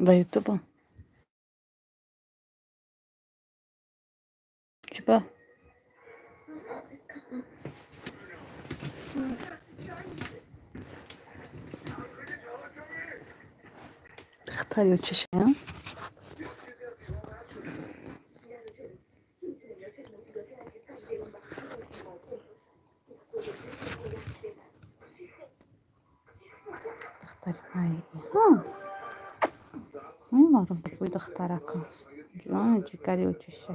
Ба ютуба. Чӣ ба? Духтари очашаям. Духтари май. Ҳа. Меморам бӯи духтарака. Ҷони ҷигари очаша.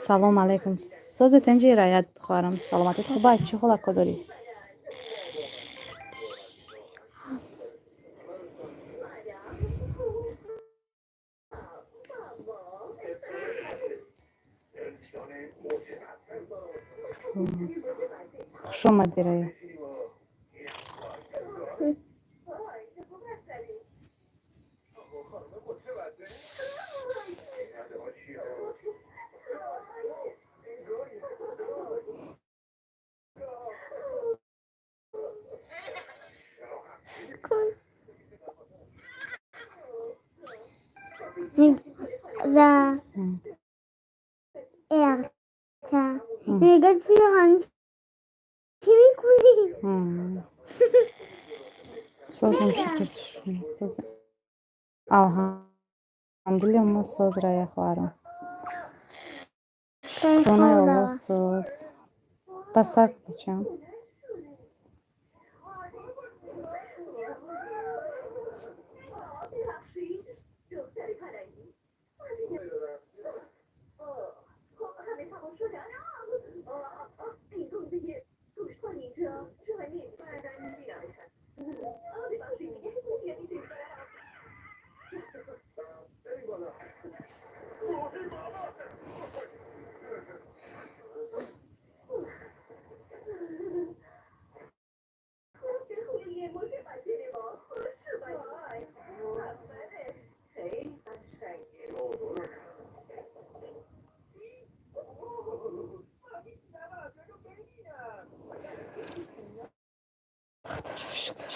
Салом алайкум. Созе тенҷи раят хоҳарам. Саломатит хуба? Чӣ ҳолако дорӣ? Хуш омадӣ, Рая. За эрта. میگه چی چی میکنی؟ Созам, шукр. Созам. Алҳамдулилло, мо соз, Рая хоҳарам. Шукронаи Аллоҳ, соз. Басар бачам. Худоро шукр.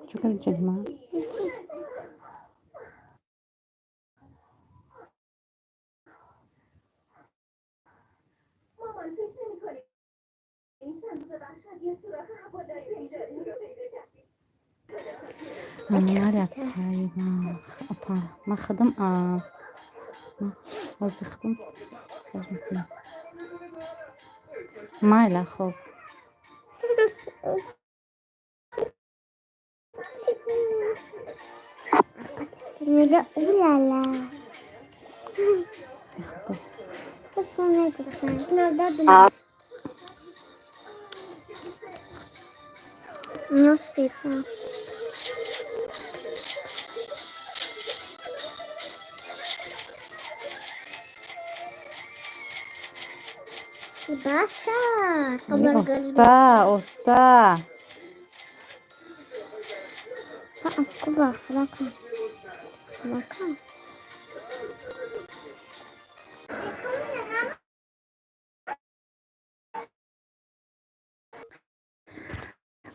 Чӣ кардӣ, ҷонима? Майли, апай, апа, ман худам ҳозир худам метавонам. Майла, хоб. میگه اولالا. Худо. بس من نگفتم. Newspaper. Баша. Оста, оста. Куба, бака. Бака.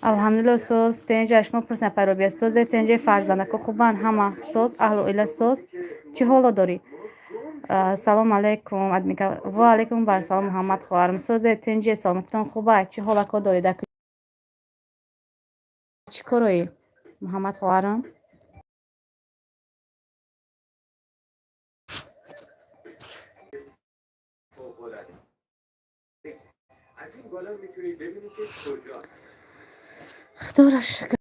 Алҳамдулилло, соз. Тенҷа шумо пурсен, паробия созе, тенҷа, фарзандако хубанд, ҳама соз, аҳлу оила соз. Чӣ ҳоло дорӣ? Салом алайкум, адмика. Ва алайкум барсалом, Муҳаммад хоҳарам. Созе, тинҷе, саломатитон хуба? Чӣ ҳолако дорӣ? Дар чӣ короӣ, Муҳаммад хоҳарам? Худоро шукр.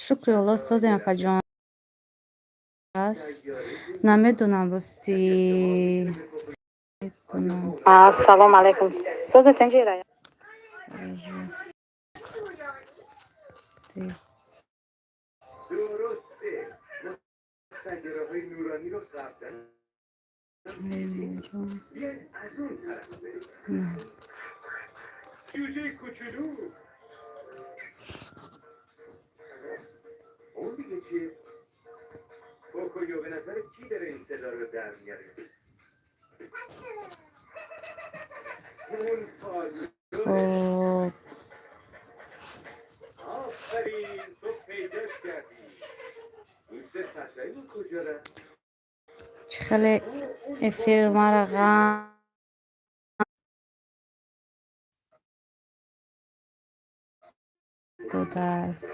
Шукри Алло, созем, апаҷон. Намедонам, рости. Ассалому алайкум. Созе, тинҷи? Хоб. Чӣ хеле эфир мара ғам додааст.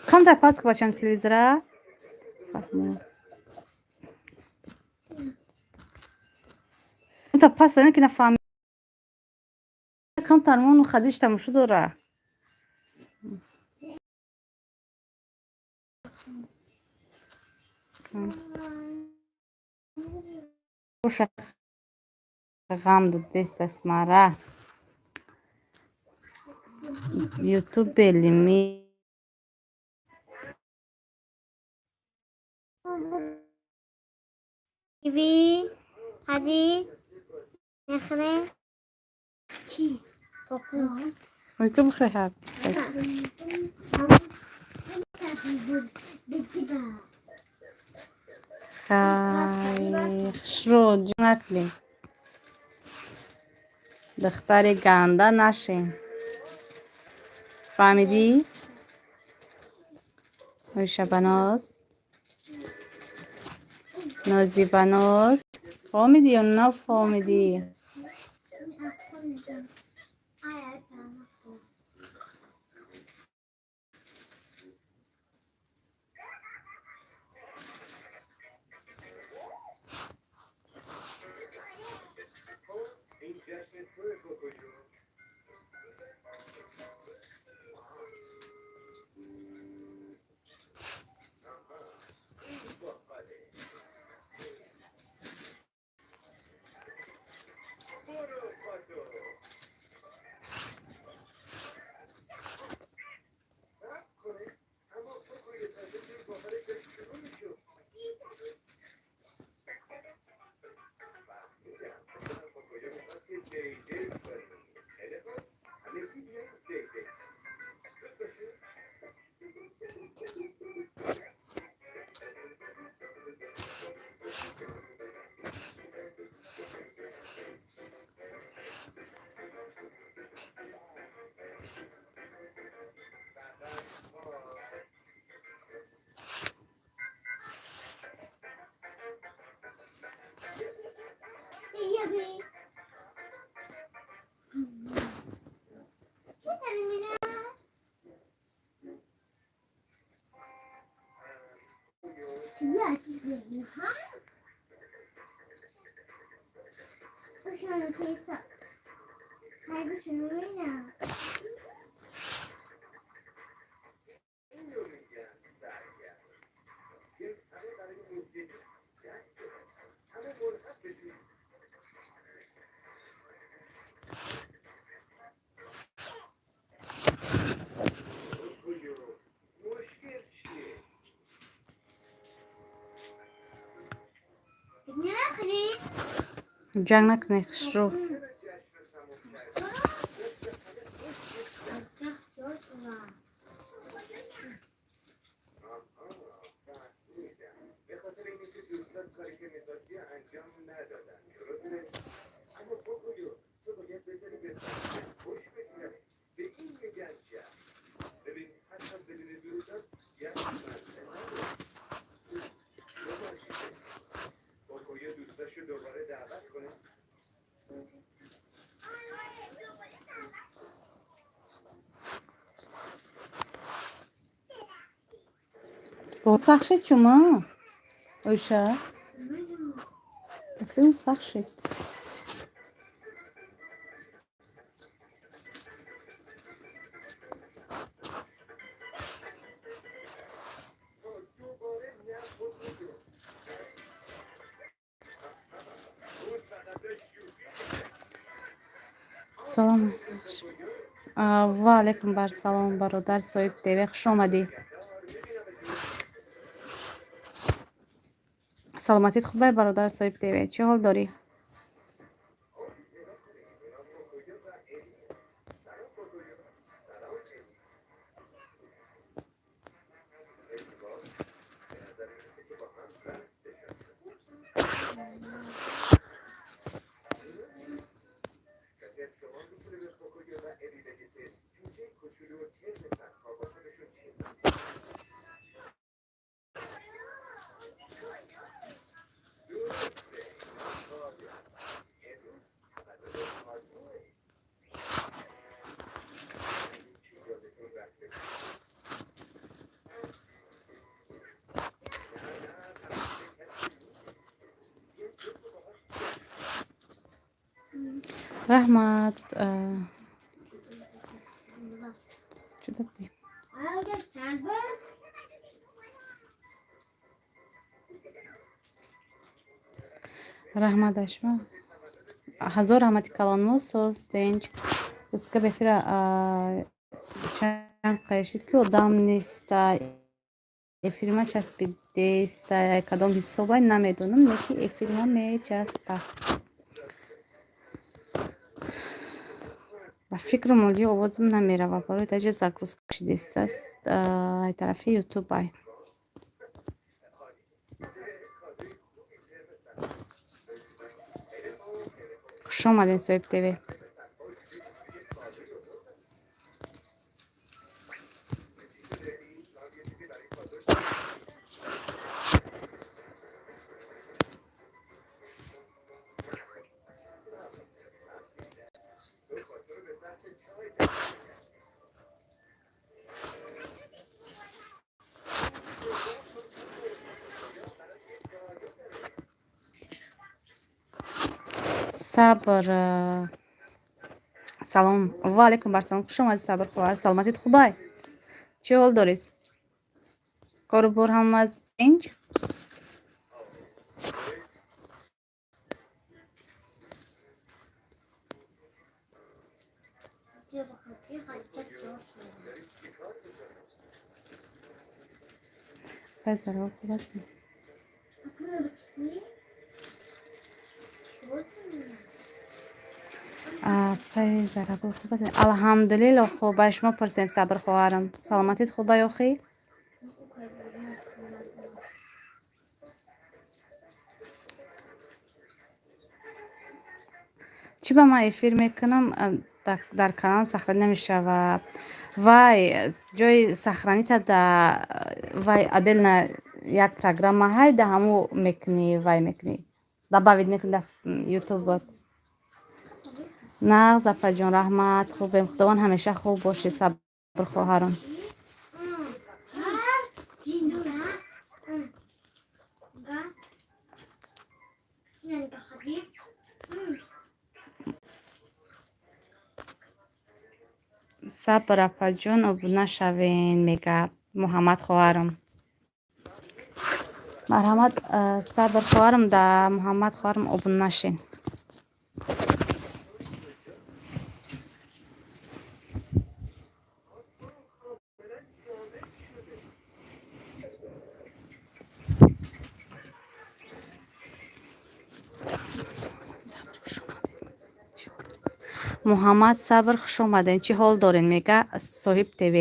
Камтар паст ки, бачам, телевизора. Фаҳмо. Камтар паст ки нафаҳми. Камтар мону хадиш тамошо дора. Боша, ғам додест мара. Ютуб белими. Би хади мехре чи поку. Ой, ки бихӯри ҳар. Хай, хушрӯ ҷонакли. Духтари ганда нашин. Фаҳмидӣ? Ой, Шабаноз. Нозибаноз. Фаҳмидӣ ё нафаҳмидӣ? Ҷанг накунед, хушрӯ. Сахт шид шума? Оиша? Филм сахт шид. Салом. Ва алайкум бар салом, бародар соҳиб ТВ, хуш омадӣ. Саломатит хубай, бародар соҳиб ТВ, чӣ ҳол дорӣ? Раҳмат. Чӣ додӣ? Раҳмат ашма. Ҳазор раҳмати калонмо соз тенҷ. Уска бефира чанд қайшид ки одам неста. Эфирма часпидеста. Кадом ҳисобай намедонам, леки эфирма мечаспа. Ба фикрам оли овозам намерава, барои таҷа загрузка шидистааст ай тарафи ютубай. Хуш омадем, соҳиб ТВ. Сабр, салом. Ва алайкум бар салом. Хуш омадӣ, Сабр хоҳар. Саломатит хубай? Чӣ ҳол дорӣ? Кору бор ҳама тинҷ? Файзаро, хуб ҳастӣ? Файзарабо, хуб ҳастӣ? Алҳамдулилло, хуб. Ба шумо пурсем, Сабр хоҳарам. Саломатит хубай охӣ? Чӣ ба ман эфир мекунам, дар каналам сохранӣ намешавад. Вай, ҷои сохранита да вай отдельно як программа ҳай, да ҳаму мекунӣ, вай мекунӣ. Добавить мекунӣ дар ютубот. Нағз, апаҷон, раҳмат, хубем. Худованд ҳамеша хуб бошед, Сабр хоҳарам. Сабр апаҷон, обуна шавен, мега Муҳаммад хоҳарам. Марҳамат, Сабр хоҳарам, да Муҳаммад хоҳарам обуна шен. Муҳаммад Сабр, хуш омаден. Чӣ ҳол дорен, мега соҳиб ТВ.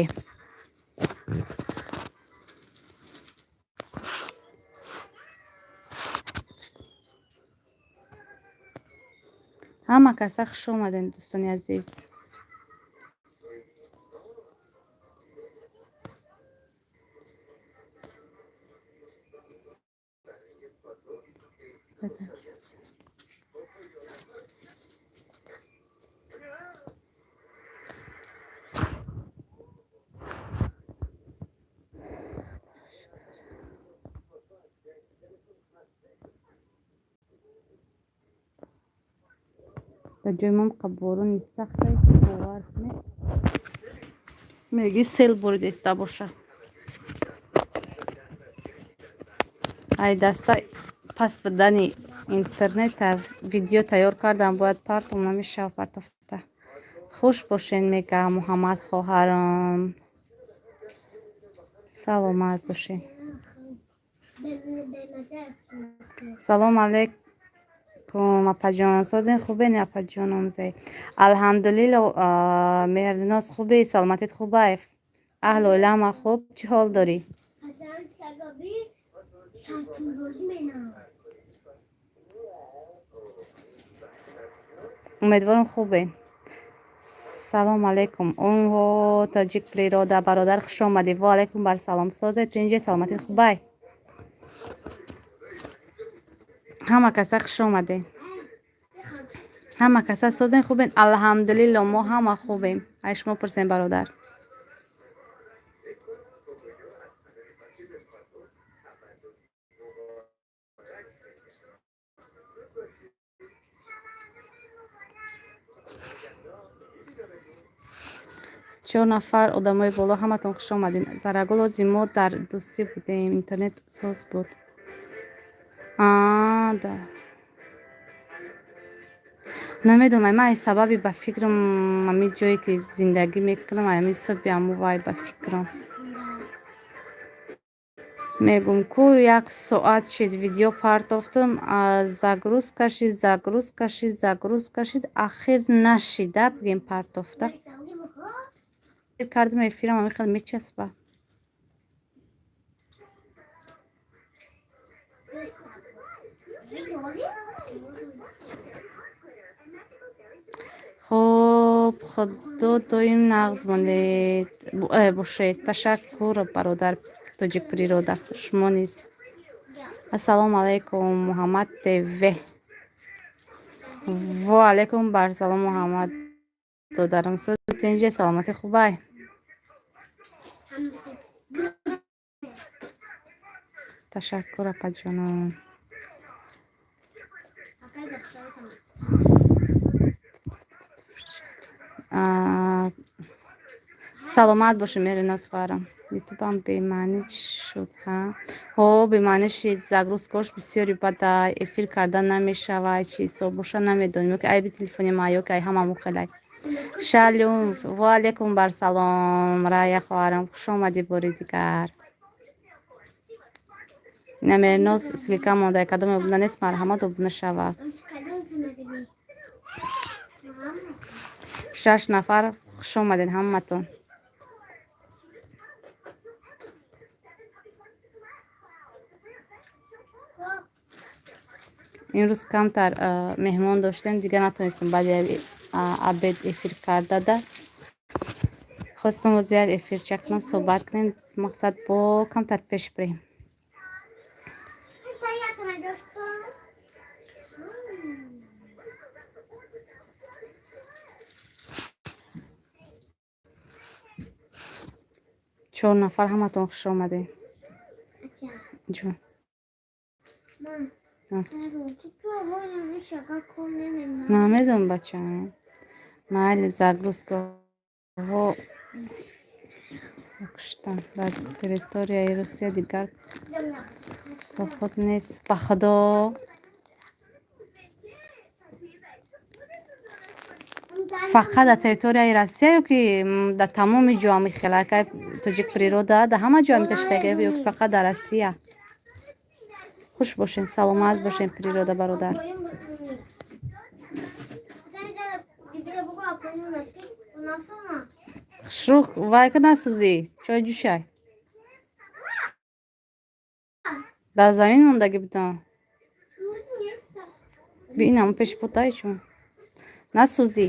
Ҳама каса хуш омаден, дӯстони азиз. Дар ҷои ман борони сахте, бовар кунед, меги сел борида иста боша. Ай даста пас будани интернета видео тайёр кардам, бояд партом, намешава партофта. Хуш бошен, мега Муҳаммад хоҳарам. Саломат бошен. Салом алейкум, апаҷон, созен, хубен, апаҷоном? Зе, алҳамдулилло. Меҳрноз, хубе, саломатит хубай, аҳлу оилама хуб, чӣ ҳол дорӣ? Умедворам, хубен. Салом алейкум, онҳо тоҷик природа бародар, хуш омадӣ. Во алейкум бар салом, созе, тинҷе, саломатит хубай? Ҳама каса хуш омадед, ҳама каса созен, хубен? Алҳамдулилло, мо ҳама хубем, ай шумо пурсем, бародар. Чор нафар одамои боло, ҳаматон хуш омадед. Зарагул, ози мо дар дӯстӣ будем, интернет соз буд. Да, намедонам, ман ай сабаби, ба фикрам, ҳамин ҷое ки зиндагӣ мекунам, ҳамин ҳисоби ҳаму вай, ба фикрам, мегум ку як соат шид, видео партофтам, загрузка шид, загрузка шид, загрузка шид, ахир нашида, бигем, партофта кардем эфирам, ҳамин хел мечаспа. Хуб, худо доим нағз монед, бошед. Ташаккур, бародар тоҷик природа, шумо низ. Ассалому алайкум, Муҳаммад ТВ. Во алайкум бар салом, Муҳаммад додарам, сози, тинҷе, саломатӣ хубай? Ташаккур, апаҷоном. Саломат бошед, Меҳриноз хоҳарам. Ютубам бемаънӣ шуд, ҳа? Ҳо, бемаънӣ шид, загрузкаош бисёри бада, эфир кардан намешавад, чӣ ҳисоб боша, намедонем, ё ки айби телефони ма, ё ки ай ҳамаму хелай. Шалюм, ва алейкум бар салом, Рая хоҳарам, хуш омадӣ бори дигар. Ина Меҳриноз ссылка монда, кадоме обуна нест, марҳамат, обуна шава. Шаш нафар, хуш омадед ҳаматон. Имрӯз камтар меҳмон доштем, дигар натонистем баъди обед эфир кардада. Хостам боз як эфирча кунам, суҳбат кунем, мақсад бо камтар пеш бирем. Чор нафар, ҳаматон хуш омадед. Ҷон. Намедонам, бачаам, майли, загрузкаҳо куштам. Дар территорияи Русия дигар проход нест, ба худо. Фақат дар территорияи Россия ё ки дар тамоми ҷо ҳами хелака, тоҷик природа, дар ҳама ҷо ҳами таштага ё ки фақат дар Россия? Хуш бошен, саломат бошен, природа бародар. Хушрух вай ка, насӯзӣ, чой ҷӯшай, дар замин мондагӣ будам. Биинам пешпотай, чун насӯзӣ.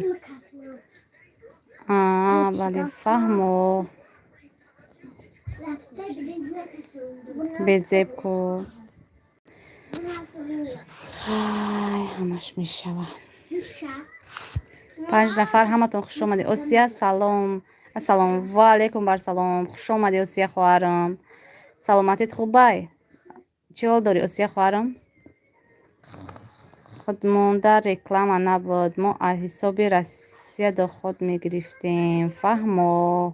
Бале, фаҳмо, безеб ку, ҳамаш мешава. Панҷ нафар, ҳаматон хуш омадед. Осия, салом, ассалом, ва алейкум бар салом, хуш омадӣ, Осия хоҳарам, саломатит хубай, чӣ ҳол дорӣ, Осия хоҳарам? Худмонда реклама набуд, мо аз ҳисоби Россия доход мегирифтем. Фаҳмо.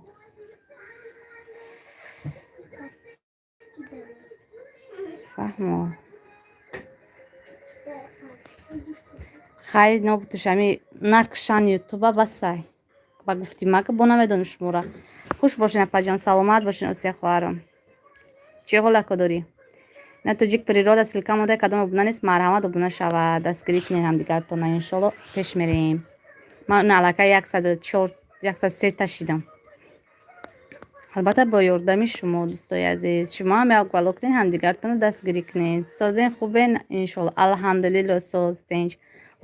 Фаҳмо. Хай нобутуш ами накушан ютуба басай. Ба гуфти ма ки бо намедонам шумора. Хуш бошен, апаҷон, саломат бошен, Осия хоҳарам. Чӣ ҳолако дорӣ? На тоҷик природа ссылка монда, кадом обуна нест, марҳамат, обуна шавад. Дастгирӣ кунед ҳамдигартона, иншолло пеш мерем. Ман аллакай 104, 103 та шидам. Албатта, бо ёрдами шумо, дӯстои азиз. Шумо ҳам як бало кунед, ҳамдигартона дастгирӣ кунед. Созен, хубен, иншолло. Алҳамдулилло, соз, тинҷ.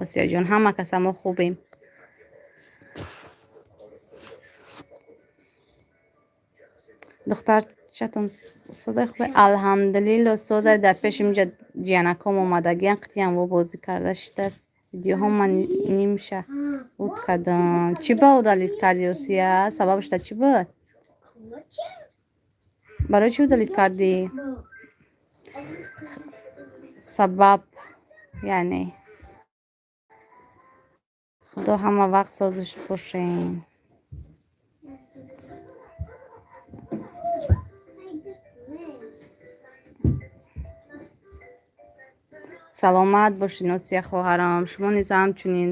Осияҷон, ҳама каса мо хубем. Духтарчатон созай, хубе? Алҳамдулилло, созай. Дар пеши инҷа ҷиянаком омадагиян, қитиям во бозӣ карда шидааст. Видеоҳо ман нимша уд кардам. Чӣ ба удалить кардӣ, Осия? Сабабаш дар чӣ буд? Барои чӣ удалить кардӣ? Сабаб яъне. Худо ҳама вақт соз бошем. Саломат бошед, Носия хоҳарам. Шумо низ ҳамчунин.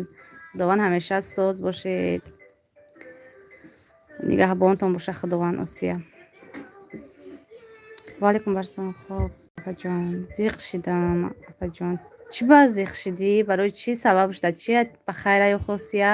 Худованд ҳамеша соз бошед. Нигаҳбонтон боша Худованд, Осия. Ваалайкум барсалом. Хоб, апаҷон, зиқ шидам, апаҷон. Чӣ ба зиқ шидӣ? Барои чӣ, сабабш дар чи? Ба хайр аю, Осия?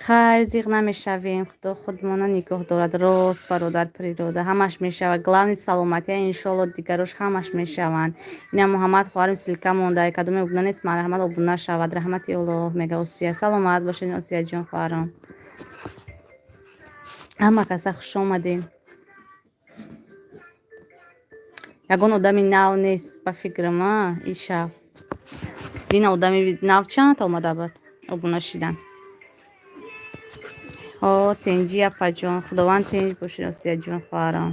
Хайр, зиқ намешавем. Худо худмона нигоҳ дорад. Рост, бародар природа. Ҳамаш мешавад. Главный саломатия, иншолло, дигарош ҳамаш мешаванд. Ина Муҳаммад хоҳарим ссылка монда. Кадоме обуна нест, марҳамат, обуна шавад. Раҳмати Аллоҳ, мега Осия. Саломат бошед, Осияҷон хоҳарам. Ҳама каса хуш омадем. Ягон одами нав нест ба фикрам, а ин шаб. Дина одами нав чанд омада буд обуна шидан. О, тинҷи, апаҷон, Худованд тинҷ бошед, Осияҷон хоҳарам.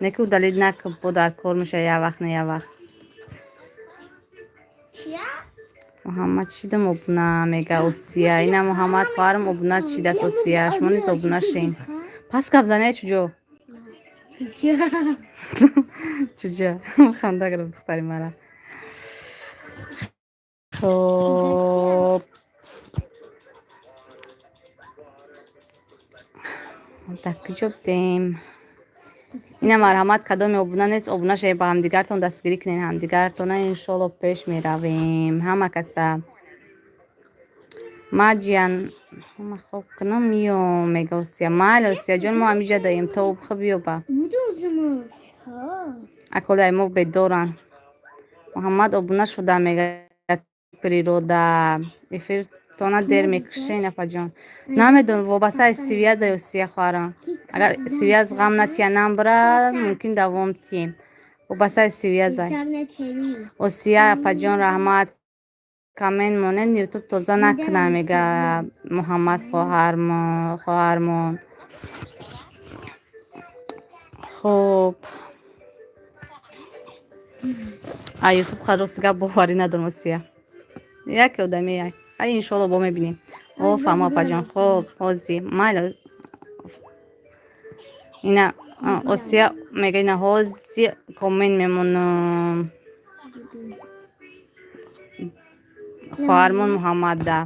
Не ки удалить накун, бо дар кор меша як вақт, не як вақт. Муҳаммад шидам обуна, мега Осия. Ина Муҳаммад хоҳарам обуна шидааст, Осия. Шумо низ обуна шем. Пас гап занед, чуҷо? Чуҷа? Ханда гирифт духтари мара. Хоб. Дар куҷо будем? Ина марҳамат, кадоме обуна нест, обуна шавед, ба ҳамдигартон дастгирӣ кунед ҳамдигартона, иншолло пеш меравем. Ҳама каса. Ма ҷиян ма хоб кунам, миём, мега Осия. Майли, Осияҷон, мо ҳамиҷа даем то хуб ёба. Аколаи мо бедоранд. Муҳаммад обуна шуда, мега природа. Эфиртона дер мекушен, апаҷон. Намедонам, вобаста аз связь а, Осия хоҳарам. Агар связь ғам натия, намбара, мумкин давом тием. Вобаста аз связь а. Осия апаҷон, раҳмат. Коммент монед, ютуб тоза накунам, мега Муҳаммад хоҳармон. Хуб. А ютуб рости гап боварӣ надорам, Осия. Яке одами як. Ай, иншолло, бо мебинем. О, фаҳмо, апаҷон. Хоб, ҳози. Майли. Ина Осия мега, ина ҳози коммент мемонам. Хоҳармон Муҳаммада.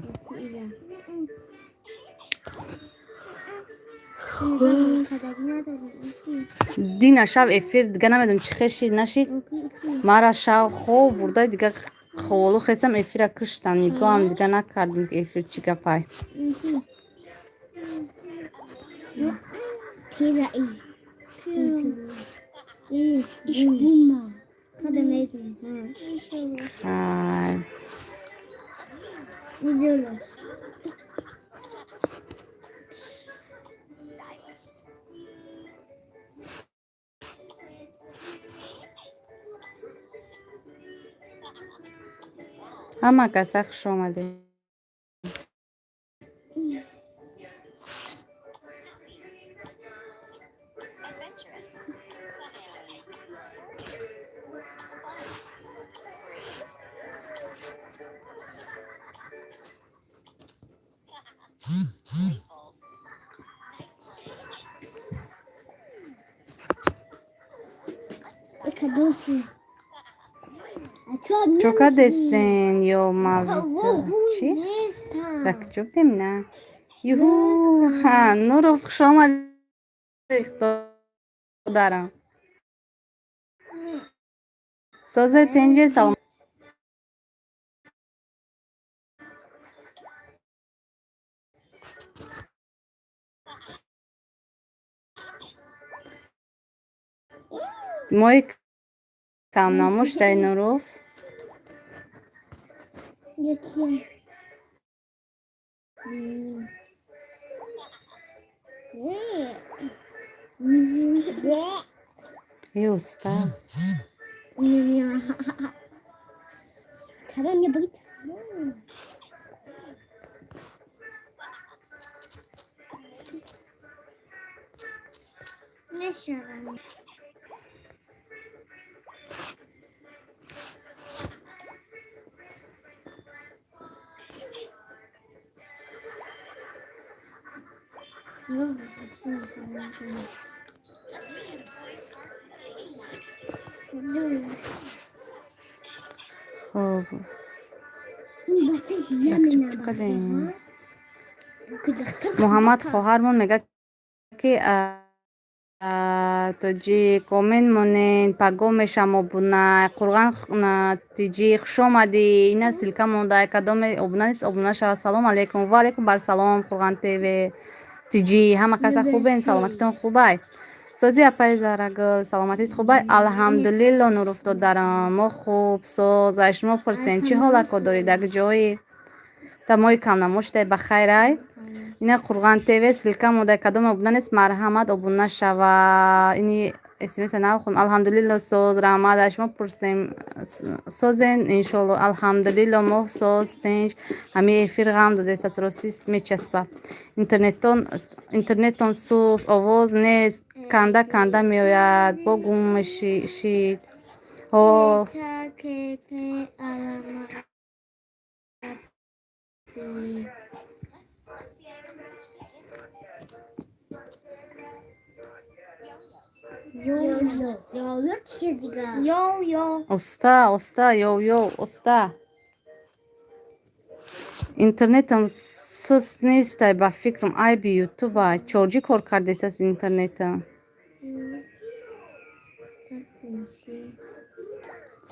Дина шаб эфир дига намедонам чӣ хел шид, нашид. Мара шаб хоб бурда, дига ховолу хестам, эфира куштам, нигоҳам дига накардем, ки эфир чӣ гапай. Хайр. Ҳама каса хуш омадед. Кадоси. Чо кардестен ё мавзӯ чӣ? Так чӯ будем на? Юҳу, ҳа, Нуров, хуш омадед, додарам. Созе, тенҷе, салом. Мои камнамош дай, Нуров. Е, уста. Чаро не быть? Мешавам. Хоб, як чӯ кардем. Муҳаммад хоҳармон мегӯяд, ки тоҷи комент монен, пагоҳ мешам обуна. Қурған тиҷи, хушомадӣ. Ина ссылка монда, кадоме обуна нест, обуна шава. Салом алейкум. Ва алейкум барсалом, Қурған ТВ тиҷи, ҳама каса хубен? Саломатитон хубай? Сози, апаи Зарагул, саломатит хубай? Алҳамдулилло, Нуруф додарам, мо хуб, соз. Ай шумо пурсем, чӣ ҳолако дорӣ, дар ҷои тамои камнамошидай, ба хайрай? Ина Қурған ТВ ссылка монда, кадоме обуна нест, марҳамат, обуна шава. Ини смса нахун. Алҳамдулилло, соз, раҳмат. Ай шумо пурсем, созен иншолло? Алҳамдулилло, мо соз, тинҷ. Ҳами эфир ғам додест, рости мечаспа. Интернеттон, интернеттон суст, овоз нест, канда канда меояд, бо гум шид. Ҳо. Та К П А М П. Йо-йо. Йо-йо чӣ дига? Йо-йо. Оста, оста, ё ё, оста. Интернетам суст нестай, ба фикрам, айби ютуба. Чорҷӣ кор кардесаст интернетам.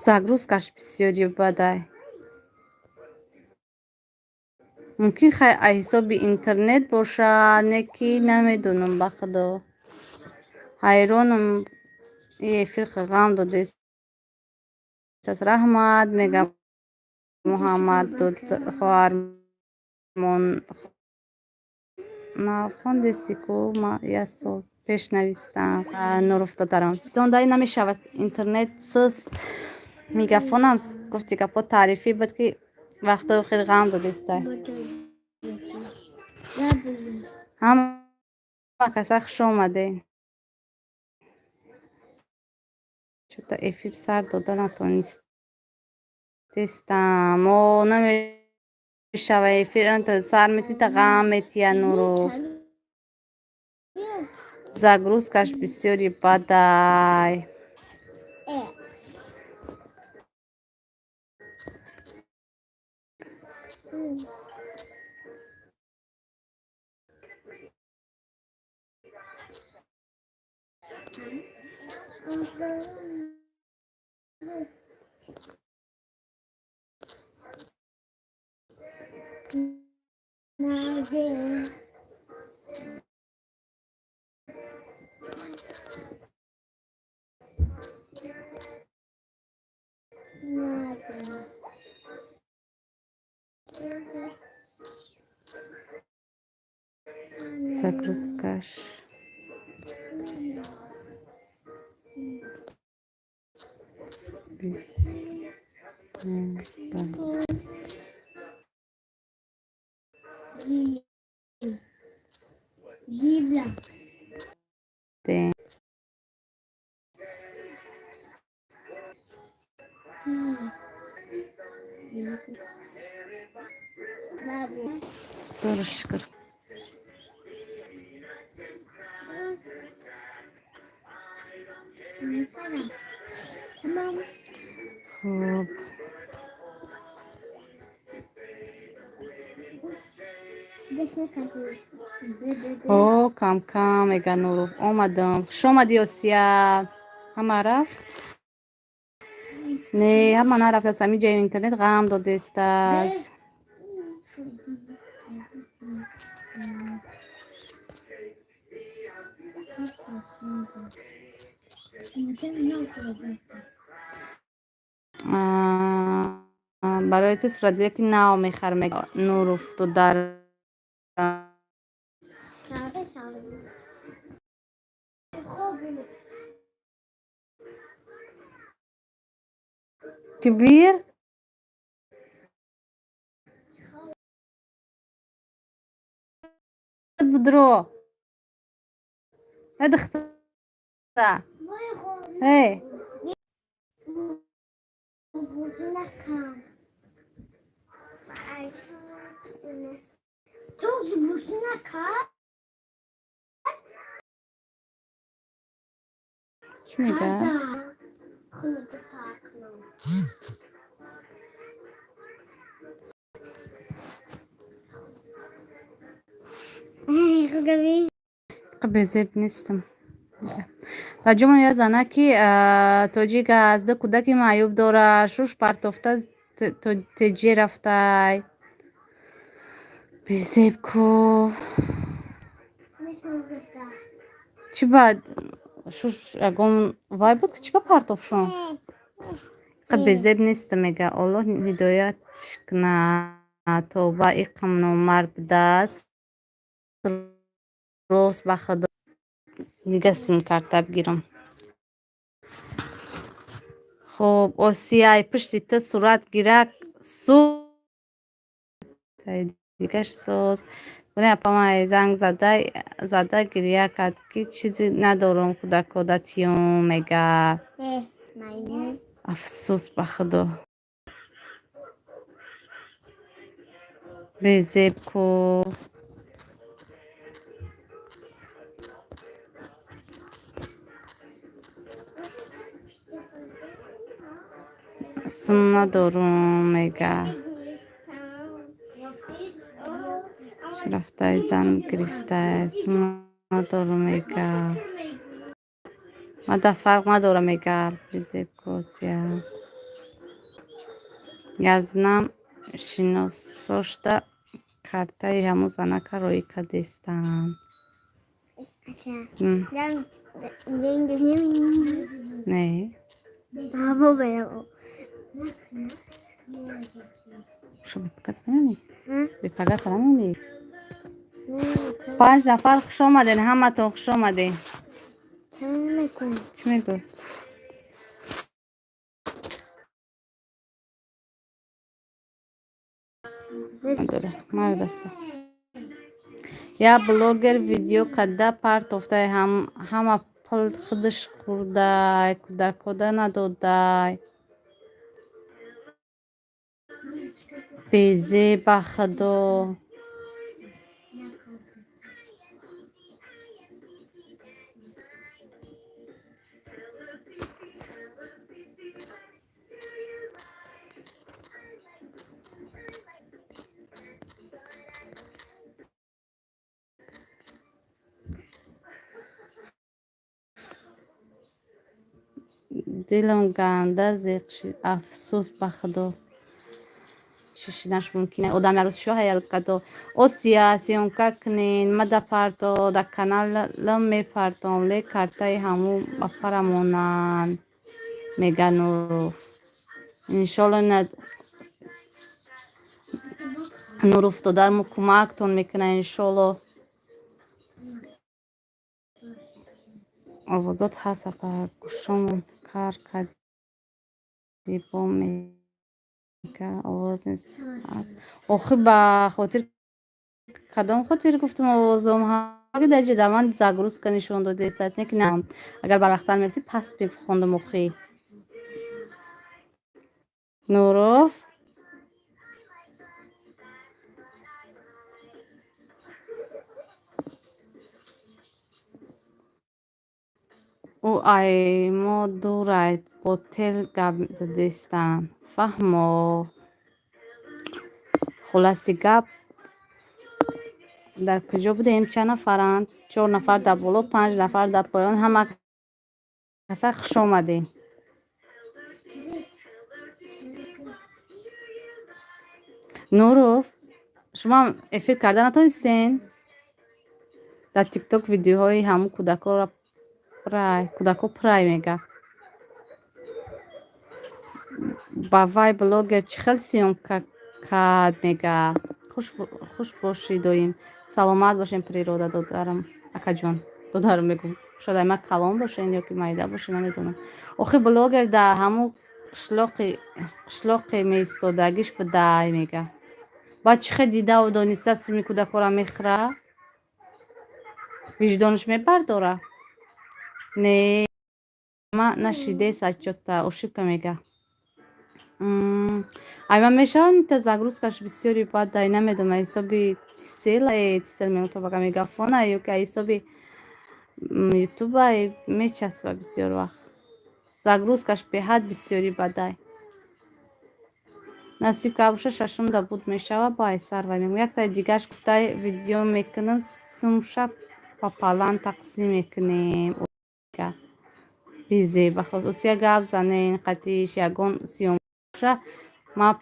Загрузка ш бисёри бадай. Мумкин, хай, аз ҳисоби интернет бошад, не ки намедонам, ба худо. Ҳайронам, эфир ғам додест. Раҳмат мегам, Муҳаммад хоҳармон. Нахондеси ку, ма як сол пеш навистам. Нуруф додарам. Зондаи намешавад, интернет суст. Мегафонам гуфти гапҳо таърифӣ буд, ки вақтҳои охир ғам додестай. Ҳама каса хуш омадед. Чӯта эфир сар дода натонистестам. Мо намешава эфир сар метита, ғам метия, Нуруф. Загрузка ш бисёри бадай. С. На, Г. На, Г. Загрузка ш бис ба. Г. Зебра. Д. П. Бабу. Худоро шукр. Хуб, о, кам-кам мега Нуров. Омадам. Хуш омадӣ, Осия. Ҳама рафт? Не, ҳама нарафтааст. Ҳамин ҷои интернет ғам додестааст. Барои ту суратгирӣ нав мехарам, Нуров додар. Кибир будро, э духтара, э. Чӣ мегӯяд? Безеб нестам. Даҷумон я зана, ки тоҷик аст, ду кӯдаки маъюб дорад, шуш партофта теҷе рафтай. Безеб ку. Чӣ ба шуш ягон вай буд, чӣ ба партофшон? Безеб нестам, мега. Оллоҳ ҳидоятш кунад. Тавба, иқам номард будааст. Рост, ба худо. Дига симкарта бигирам. Хуб, Осияй, пушти ту сурат гирак су дигаш соз. Апамай занг зада гиря кард, ки чизе надорам кӯдакода тиём, мега. Афсӯс, ба худо. Безеб ку. Сум надорум, мега. Рафтай, зан гирифтай, сум надорум, мега. Мада фарқ надорам, мега. Безеб ку, Осия. Язнам шиносошта картаи ҳамун занака роӣ кардестанд. Не. Бепагата намонӣ? Панҷ нафар, хуш омаден, ҳаматон хуш омаден. Чӣ мегӯй? Надора, мард аста. Як блогер видео карда партофтай, ҳама пул худаш хӯрдай, кӯдакода надодай. Безеб, ба худо. Дилам ганда зиқ шид. Афсӯс, ба худо. Шишинаш мумкин одам ярӯз шоҳа, ярӯз кадо. Осия, съёмка кунен, мада парто, дар каналам мепартом, ле картаи ҳамун ба фарамонанд, мега Нуров. Иншолло, Нуров додар мо кӯмактон мекунад, иншолло. Овозот ҳаст, апа, гӯшомон кар кардӣ, бо мега овоз нест. Охир ба хотир кадом хотир гуфтам, овозом дар ҷа дар ман загрузка нишон додест, не ки агар барвақттар мерафтӣ, паст мехондам охи. Нуров. Ӯ ай мо дурай, бо тел гап задистанд. Фаҳмо. Хулоси гап, дар куҷо будем? Чанд нафаранд? Чор нафар дар боло, панҷ нафар дар поён. Ҳама каса хуш омадем. Нуров, шумоам эфир карда натонистен? Дар тикток видеоҳои ҳамун кӯдакоро прай, кӯдако прай мега. Ба вай блогер чӣ хел съёмка кард мега. Хуш бошӣ доим. Саломат бошем, природа додарам, акаҷон. Додарам мегӯм. Шояд ай ма калон бошен ё ки майда бошен, намедонам. Охи блогер дар ҳамун қишлоқе меистодагиш будай мега. Баъд чӣ хел дидаву дониста суми кӯдакора мехӯра? Виҷдонаш мебардора? Не, ма нашидес отчёта, ошибка мега. Ай ман мешавам та загрузкаш бисёри баъд ай намедонам, ай ҳисоби тисела, тисел мегӯм то бага мегафона ё ки ай ҳисоби ютуба мечаспа бисёр вақт. Загрузкаш беҳад бисёри бадай. Насиб ка боша, шашумда буд мешава, бо ай сар вай мегӯм. Яктаи дигараш гуфтай, видео мекунам, сумша пополам тақсим мекунем. Бизе бахос усия гап занен қатиш ягон съёмша ма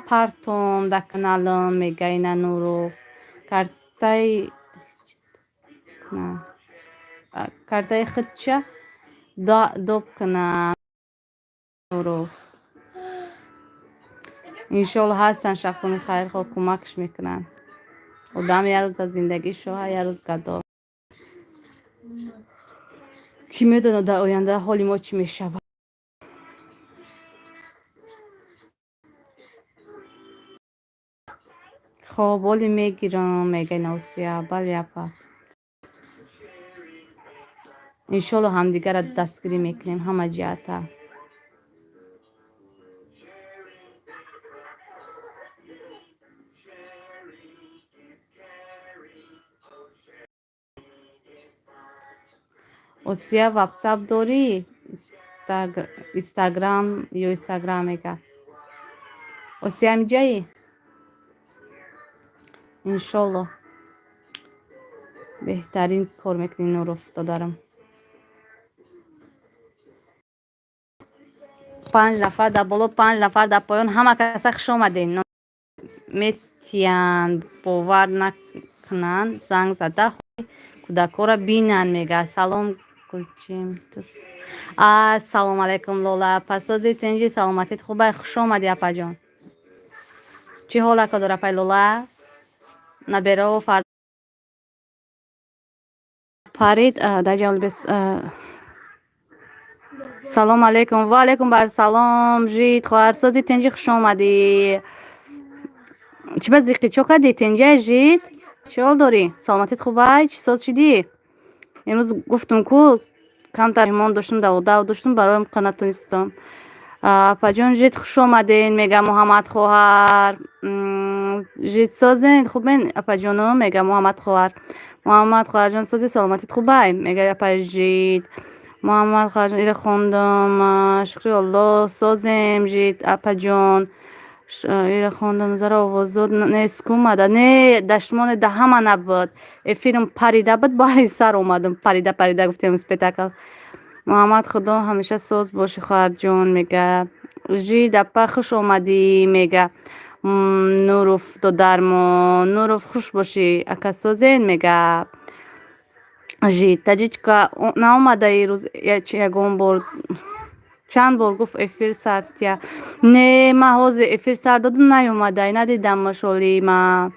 партом дар каналам мега ина Нуров. Картаи худча доб кунам Нуров. Иншоалло, ҳастанд шахсони хайрхоҳ, кӯмакш мекунанд. Одам як рӯз аз зиндагӣ шоҳа, як рӯз гадо. Кӣ медонад, дар оянда ҳоли мо чӣ мешавад? Хоб, оли мегирам, мега Носия. Бале, апа. Иншоалло, ҳамдигарро дастгирӣ мекунем ҳама ҷиҳата. Осия, ватсап дорӣ? Инстаграм ё инстаграм мега. Осия, ҳамиҷаӣ? Иншолло. Беҳтарин кор мекунӣ, Нуров додарам. Панҷ нафар дар боло, панҷ нафар дар поён. Ҳама каса хуш омадем. Метиянд, бовар накунанд, занг зада кӯдакҳоро бинанд мега. Салом, Гулчим. Ассалому алайкум, Лола. Пасози тинҷи, саломатит хубай? Хуш омадӣ, апаҷон. Чӣ ҳолако дор, апай Лола? Набераву фар парид дар ҷалбес. Салом алейкум. Ва алейкум барсалом, жид хоҳарсози тинҷи, хуш омадӣ. Чӣ ба зиқӣ, чо кардӣ? Тинҷай, жид? Чӣ ҳол дорӣ? Саломатит хубай? Чӣ соз шидӣ? Имрӯз гуфтум ку, камтар меҳмон доштум, даводав доштум, бароям натонистам. Апаҷон жид, хуш омаден, мега Муҳаммад хоҳар. Жид, созен, хубен, апаҷоно, мега Муҳаммад хоҳар. Муҳаммад хоҳарҷон, сози, саломатит хубай, мега апай жид. Муҳаммад хоҳарҷон, ира хондам, шукри Аллоҳ, созем, жид апаҷон. Ира хондам, зара овозот нест ку мада. Не, дашмоне да ҳама набуд. Эфирм парида буд, бо сар омадам. Парида парида гуфтем спектакл. Муҳаммад, худо ҳамеша соз бошӣ, хоҳарҷон, мега. Жид апа, хуш омадӣ, мега. Нуров додармо. Нуров, хуш бошӣ, ака, созен, мега. Жид, таҷичка наомада ирӯз ягон бор, чанд бор гуфт эфир сартия. Не, ман ҳозир эфир сар додам, наёмадай, надидам машоли ма.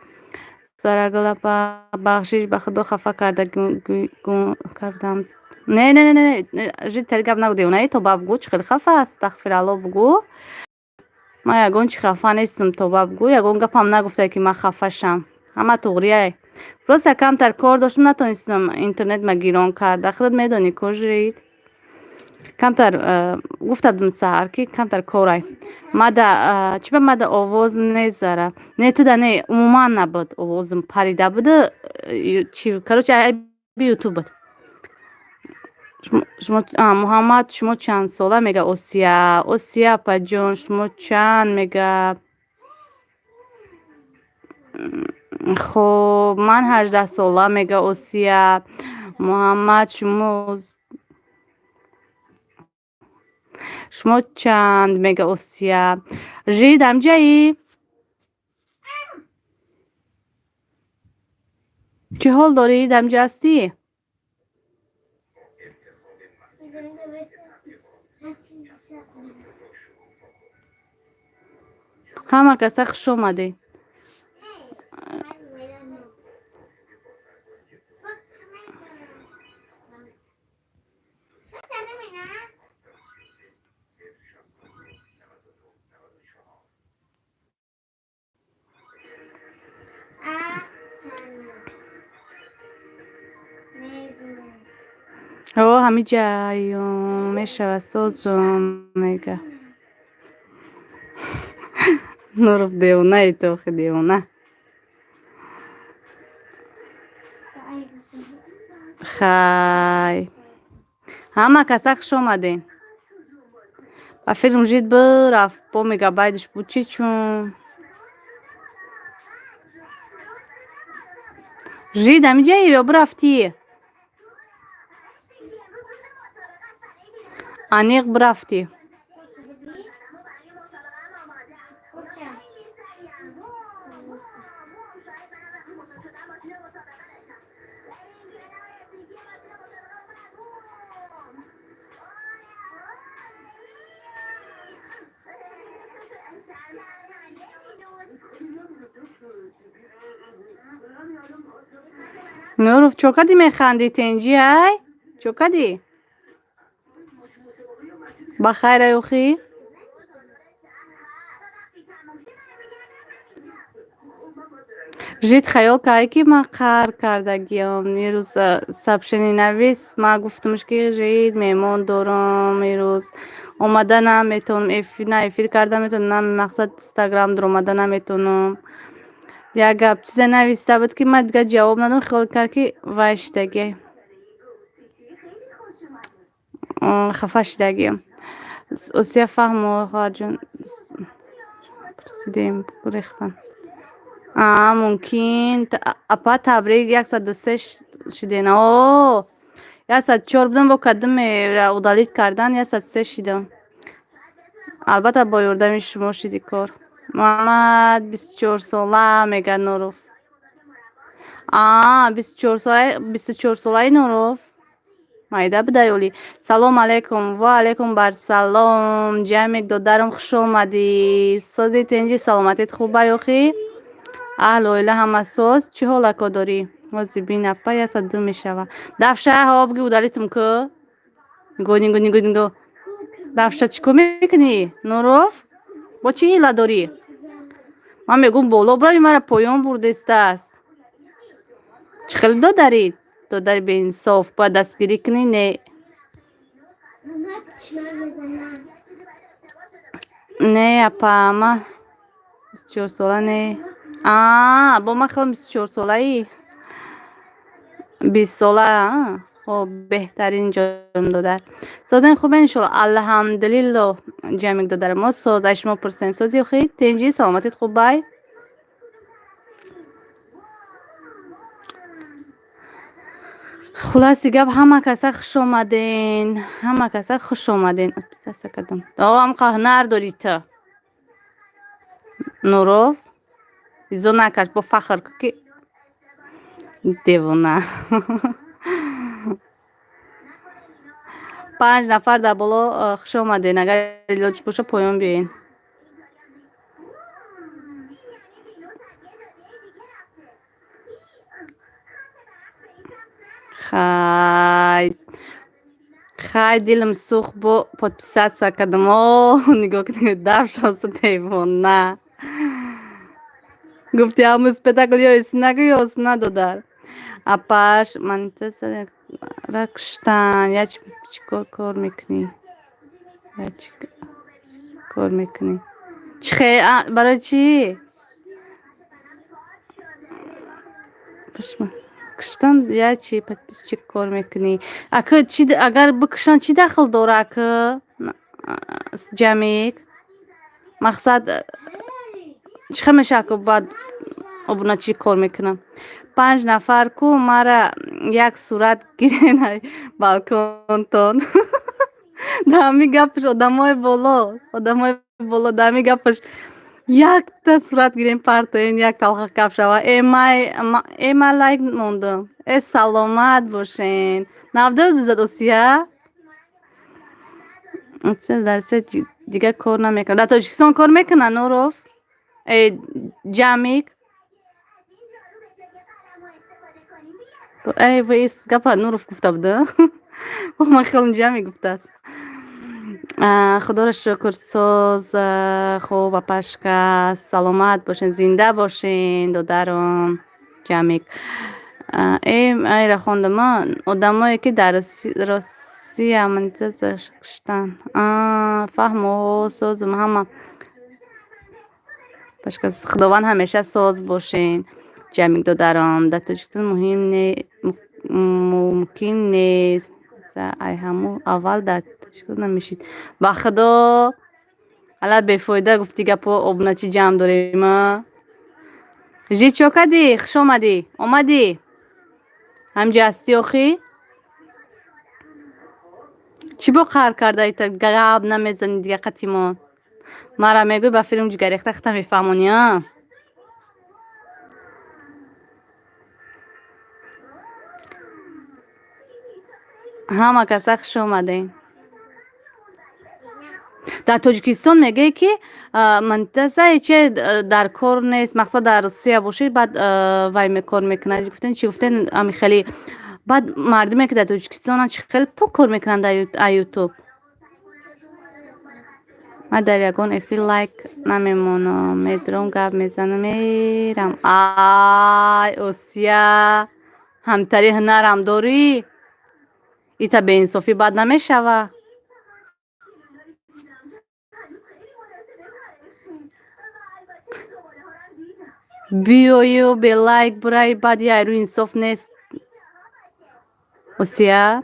Зарагул апа, бахшиш, ба худо, хафа карда кардам. Не, не, не, не, жид, тари гап нагу, девонаи, тоба бугӯ, чӣ хеле хафа аст, астағфиралло бугӯ. Ман ягон чӣ хафа нестам, тоба бугӯ, ягон гапам нагуфтае, ки ман хафа шам. Ҳама туғрияй. Просто камтар кор доштам, натонистам, интернет ма гирон карда. Худат медонӣ ку, жид. Камтар гуфта будам саҳар, ки камтар корай. Мада чӣ ба мада овоз незара? Не, туда не, умуман набуд овозам, парида буду чи, короче, айби ютуб буд. Шумо Муҳаммад, шумо чанд сола, мега Осия. Осия апаҷон, шумо чанд, мега. Хоб, ман 18 сола, мега Осия. Муҳаммад, шумо чанд, мега Осия. Жид, ҳамҷаӣ? Чӣ ҳол дорӣ, дамҷа ҳастӣ? Ҳама каса хуш омадед. О, ҳамиҷаём мешавад, созум, мега Нуров. Девонаи ту, охи, девона. Хай, ҳама каса хуш омадед. Ба филм жид бирафт, бо мегабайтш буд, чӣ чун жид ҳамиҷаи ё бирафтӣ? Аниқ бирафтӣ. Нуров, чо кадӣ механдӣ? Тенҷи ай, чо кадӣ? Ба хайр аюхӣ? Жид хаёл кард, ки ман қаҳр кардагиам. Ирӯз сообщение навис, ман гуфтумш, ки жид, меҳмон дорам, ирӯз омада наметавонам, на эфир карда метавонам, на мақсад инстаграм дуромада наметавонам. Як гап чизе нависта буд, ки ман дигар ҷавоб надодам. Хиёл кард, ки вай шидагӣ, хафа шидагиам. Осия фаҳмо, хоҳарҷон, пурсидем, гурехтан. А мумкин. Апа, табрик, 103 шиден. О, 104 будам, бо кадаме удалить кардан, 103 шидам. Албатта, бо ёрдами шумо шиди кор. Муҳаммад 24 сола, мега Нуров. А 24 сола, 24 солаи Нуров майда будай оли. Салом алейкум. Ва алейкум барсалом, ҷамик додарам, хуш омадӣ. Сози, тинҷи, саломатит хубай охӣ? Аҳлу оила ҳама соз? Чӣ ҳолако дорӣ? Ҳози бин, апа, 102 мешава. Дафша, ҳо, буги, удалить м ку. Нигоҳ, нигоҳ, нигоҳ, нигоҳ. Дафша, чӣ кор мекунӣ? Нуров, бо чӣ ҳила дорӣ? Ман мегӯм боло бирави, мара поён бурдестааст. Чӣ хел додарӣ? Додари беинсоф, бояд дастгирӣ кунӣ, не? Не, апа, ма 24 сола не. А бо ман хелам 24 солаи, 20 сола. Хоб, беҳтарин ҷон додар. Созен, хубен, иншолло, алҳамдулилло. Ҷамик додар, мо соз, ай шумо пурсем. Сози охи, тинҷӣ, саломатит хубай? Хулоси гап, ҳама каса хуш омаден, ҳама каса хуш омаден. Кардам, амқа ҳунар дорӣ ту, Нуров, изо накаш, бо фахр ки девона. Панҷ нафар дар боло, хуш омаден. Агар илоҷ боша, поён биёен. Хай, хай, дилам сӯхт, бо подписаться кардам. О, нигоҳ кунед, дафшосу девона. Гуфти ҳамун спектакл ё иснаку, ё осна додар. Апаш ра куштан. Я чӣ кор кор мекунӣ? Я чӣ кор мекунӣ? Чӣ хе, барои чӣ? Куштан я чи подписчик кор мекунӣ? Ака, чи агар бикушанд, чӣ дахл дора, ака Ҷамик? Мақсад чӣ хел мешавад, ку баъд обуначӣ кор мекунам? Панҷ нафар ку, мара як сурат гирен балконтон. Да ҳами гапаш одамои боло, одамои боло, да ҳами гапаш якта сурат гирем, партоен, як талха гап шава. Э, ман лайк мондам. Э, саломат бошен. Навду зад Осия дар се дига кор намекунад. Дар Тоҷикистон кор мекунад Нуров, э Ҷамик? Эй, ваис гапа Нуров гуфта буда, ман хелм Ҷамик гуфтааст. Худоро шукр, соз, хуб, апашка, саломат бошен, зинда бошен, додаром Ҷамик. Э, айра хондама, одамое ки дар Россия куштан. Фаҳмо, созум ҳама. Худованд ҳамеша соз бошен, Ҷамик додаром. Дар Тоҷикистон муҳим не, мумкин нест. Ай ҳаму аввал дар Тоҷикистон намешид. Ба худо, ала бефоида гуфти гапо, обуначӣ ҷамъ дорем. Жи, чо кардӣ? Хуш омадӣ, омадӣ, ҳамҷо ҳастӣ охӣ? Чӣ бо қаҳр кардаита, гап намезанӣ дига қатимон? Мара мегӯй ба филм ҷигаррехта, хата мефаҳмонӣ, а? Ҳама каса хуш омадем. Дар Тоҷикистон мегӯе, ки монетизация че дар кор нест, мақсад дар Русия бошед, баъд вай кор мекунад. Гуфтен, чӣ гуфтен, ами хеле баъд мардуме ки дар Тоҷикистонанд, чӣ хеле пул кор мекунанд дар Ютуб. Ман дар ягон эфир лайк намемонам, медурам, гап мезанам, мерам. Ай, Осия, ҳамтари ҳунарам дорӣ? Ита беинсофӣ бад намешава? Биёю белайк бурай, баъд яйрӯ инсоф нест, Осия.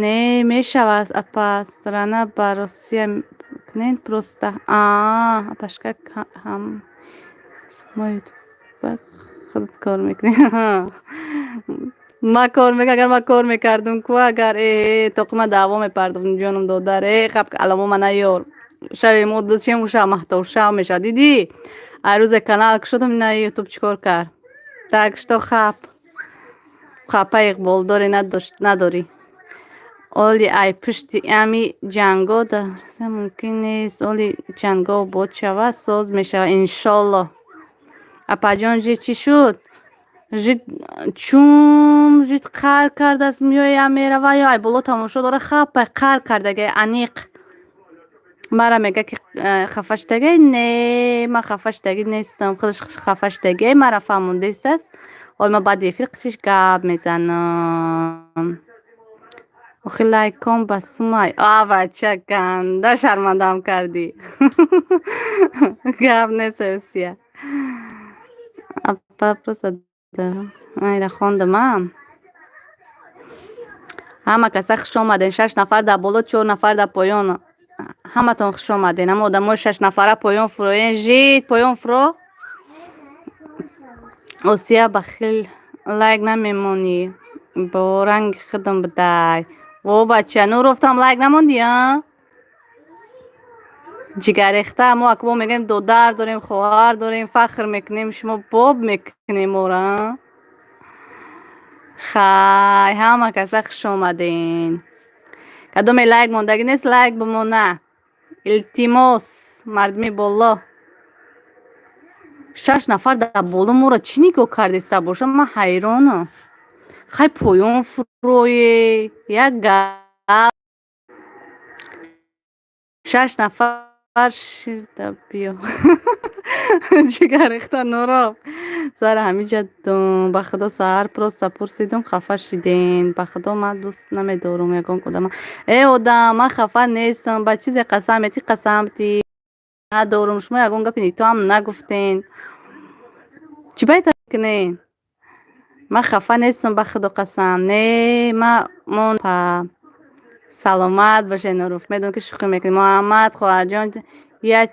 Не мешавад, апа, страна ба Россия кунед просто. Апашка, ҳам худат кор мекунӣ? Ман кор агар ман кор мекардум ку, агар э тоқима даъво мепардохтум, ҷонум додар. Э, хаб, аламо ма наёр. Шаби мо дучем, шаб маҳтовшав мешавад, дидӣ? Ай рӯзе канал кушодам, ина Ютуб чӣ кор кард. Так что хаб, хапа иқболдоре надорӣ. Оли ай пушти ами ҷанго мумкин нест, оли ҷанго обод шавад, соз мешавад, иншоллоҳ. Апаҷон, жи чӣ шуд? Жи чум жид қаҳр кардааст, меоя, мерава, ё ай боло тамошо дора, хапай қаҳр кардагай аниқ. Мара мега, ки хафа шудагай. Не, ман хафа шудагӣ нестам, худаш хафа шудагай, мара фаҳмондааст. Ҳол ман баъди эфир қитиш гап мезанам. Охи лайкон ба сумай. А, бача, ганда шармандаам кардӣ. Гап нест, Осия. Апа, просто айра хондам. Ҳама каса хуш омаден. Шаш нафар дар боло, чор нафар дар поён. Ҳаматон хуш омаден. Ҳама одамои шашнафара поён фуроен. Жид, поён фуро. Осия, бахил лайк намемонӣ, бо ранги худам бидай. Во, бача, Нурофтам лайк намондӣ, а? Ҷигаррехта, мо акбо мегӯем, додар дорем, хоҳар дорем, фахр мекунем, шумо боб мекунем мора. Хай, ҳама каса хуш омаден. Кадоме лайк мондагӣ нест, лайк бимона, илтимос. Мардуми боло, шаш нафар дар боло, моро чӣ нигоҳ кардеста боша, ман ҳайронам. Хай, поён фурое, як гап. Шаш нафар ширда биё, ҷигаррехта Нуров. Сари ҳамиҷа дум, ба худо, саҳар просто пурсидум, хафа шиден. Ба худо, ман дӯст намедорум ягон одама. Э, одам, ман хафа нестам, ба чизе қасам метӣ, қасам ти надорум. Шумо ягон гапи нитоам нагуфтен. Чӣ байта кунен? Ман хафа нестам, ба худо қасам. Не, ма мон па. Саломат бошед, Нуруф. Медонам, ки шӯхӣ мекунӣ. Муҳаммад, хоҳарҷон, я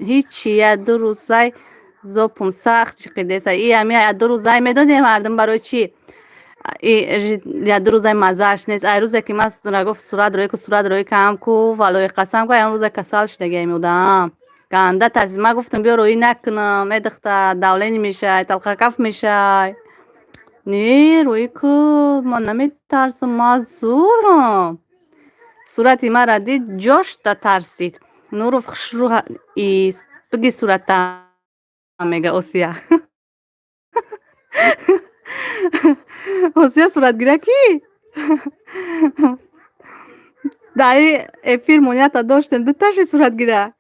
ҳичи, я 2 рӯзай зопум сахт чиқидеса. И ами я 2 рӯзай медонем, мардум, барои чӣ? Я 2 рӯзай маззааш нест. Ай рӯзе ки ман гуфт сурат рӯй ку, сурат рӯй кам ку, валлоҳи қасам ку, ай он рӯза касал шудагиам одам. Ганда тарсид. Ман гуфтам, биё, рӯӣ накунам, э духтар, давление мешай, талхакаф мешай. Не, рӯӣ ку, ман наметарсам, ман зурам. Сурати маро дид, ҷошта тарсид. Нуров хушрӯ ист. Биги суратам, мега Осия. Осия суратгира кӣ? Дар эфир монята доштем, дуташи суратгира.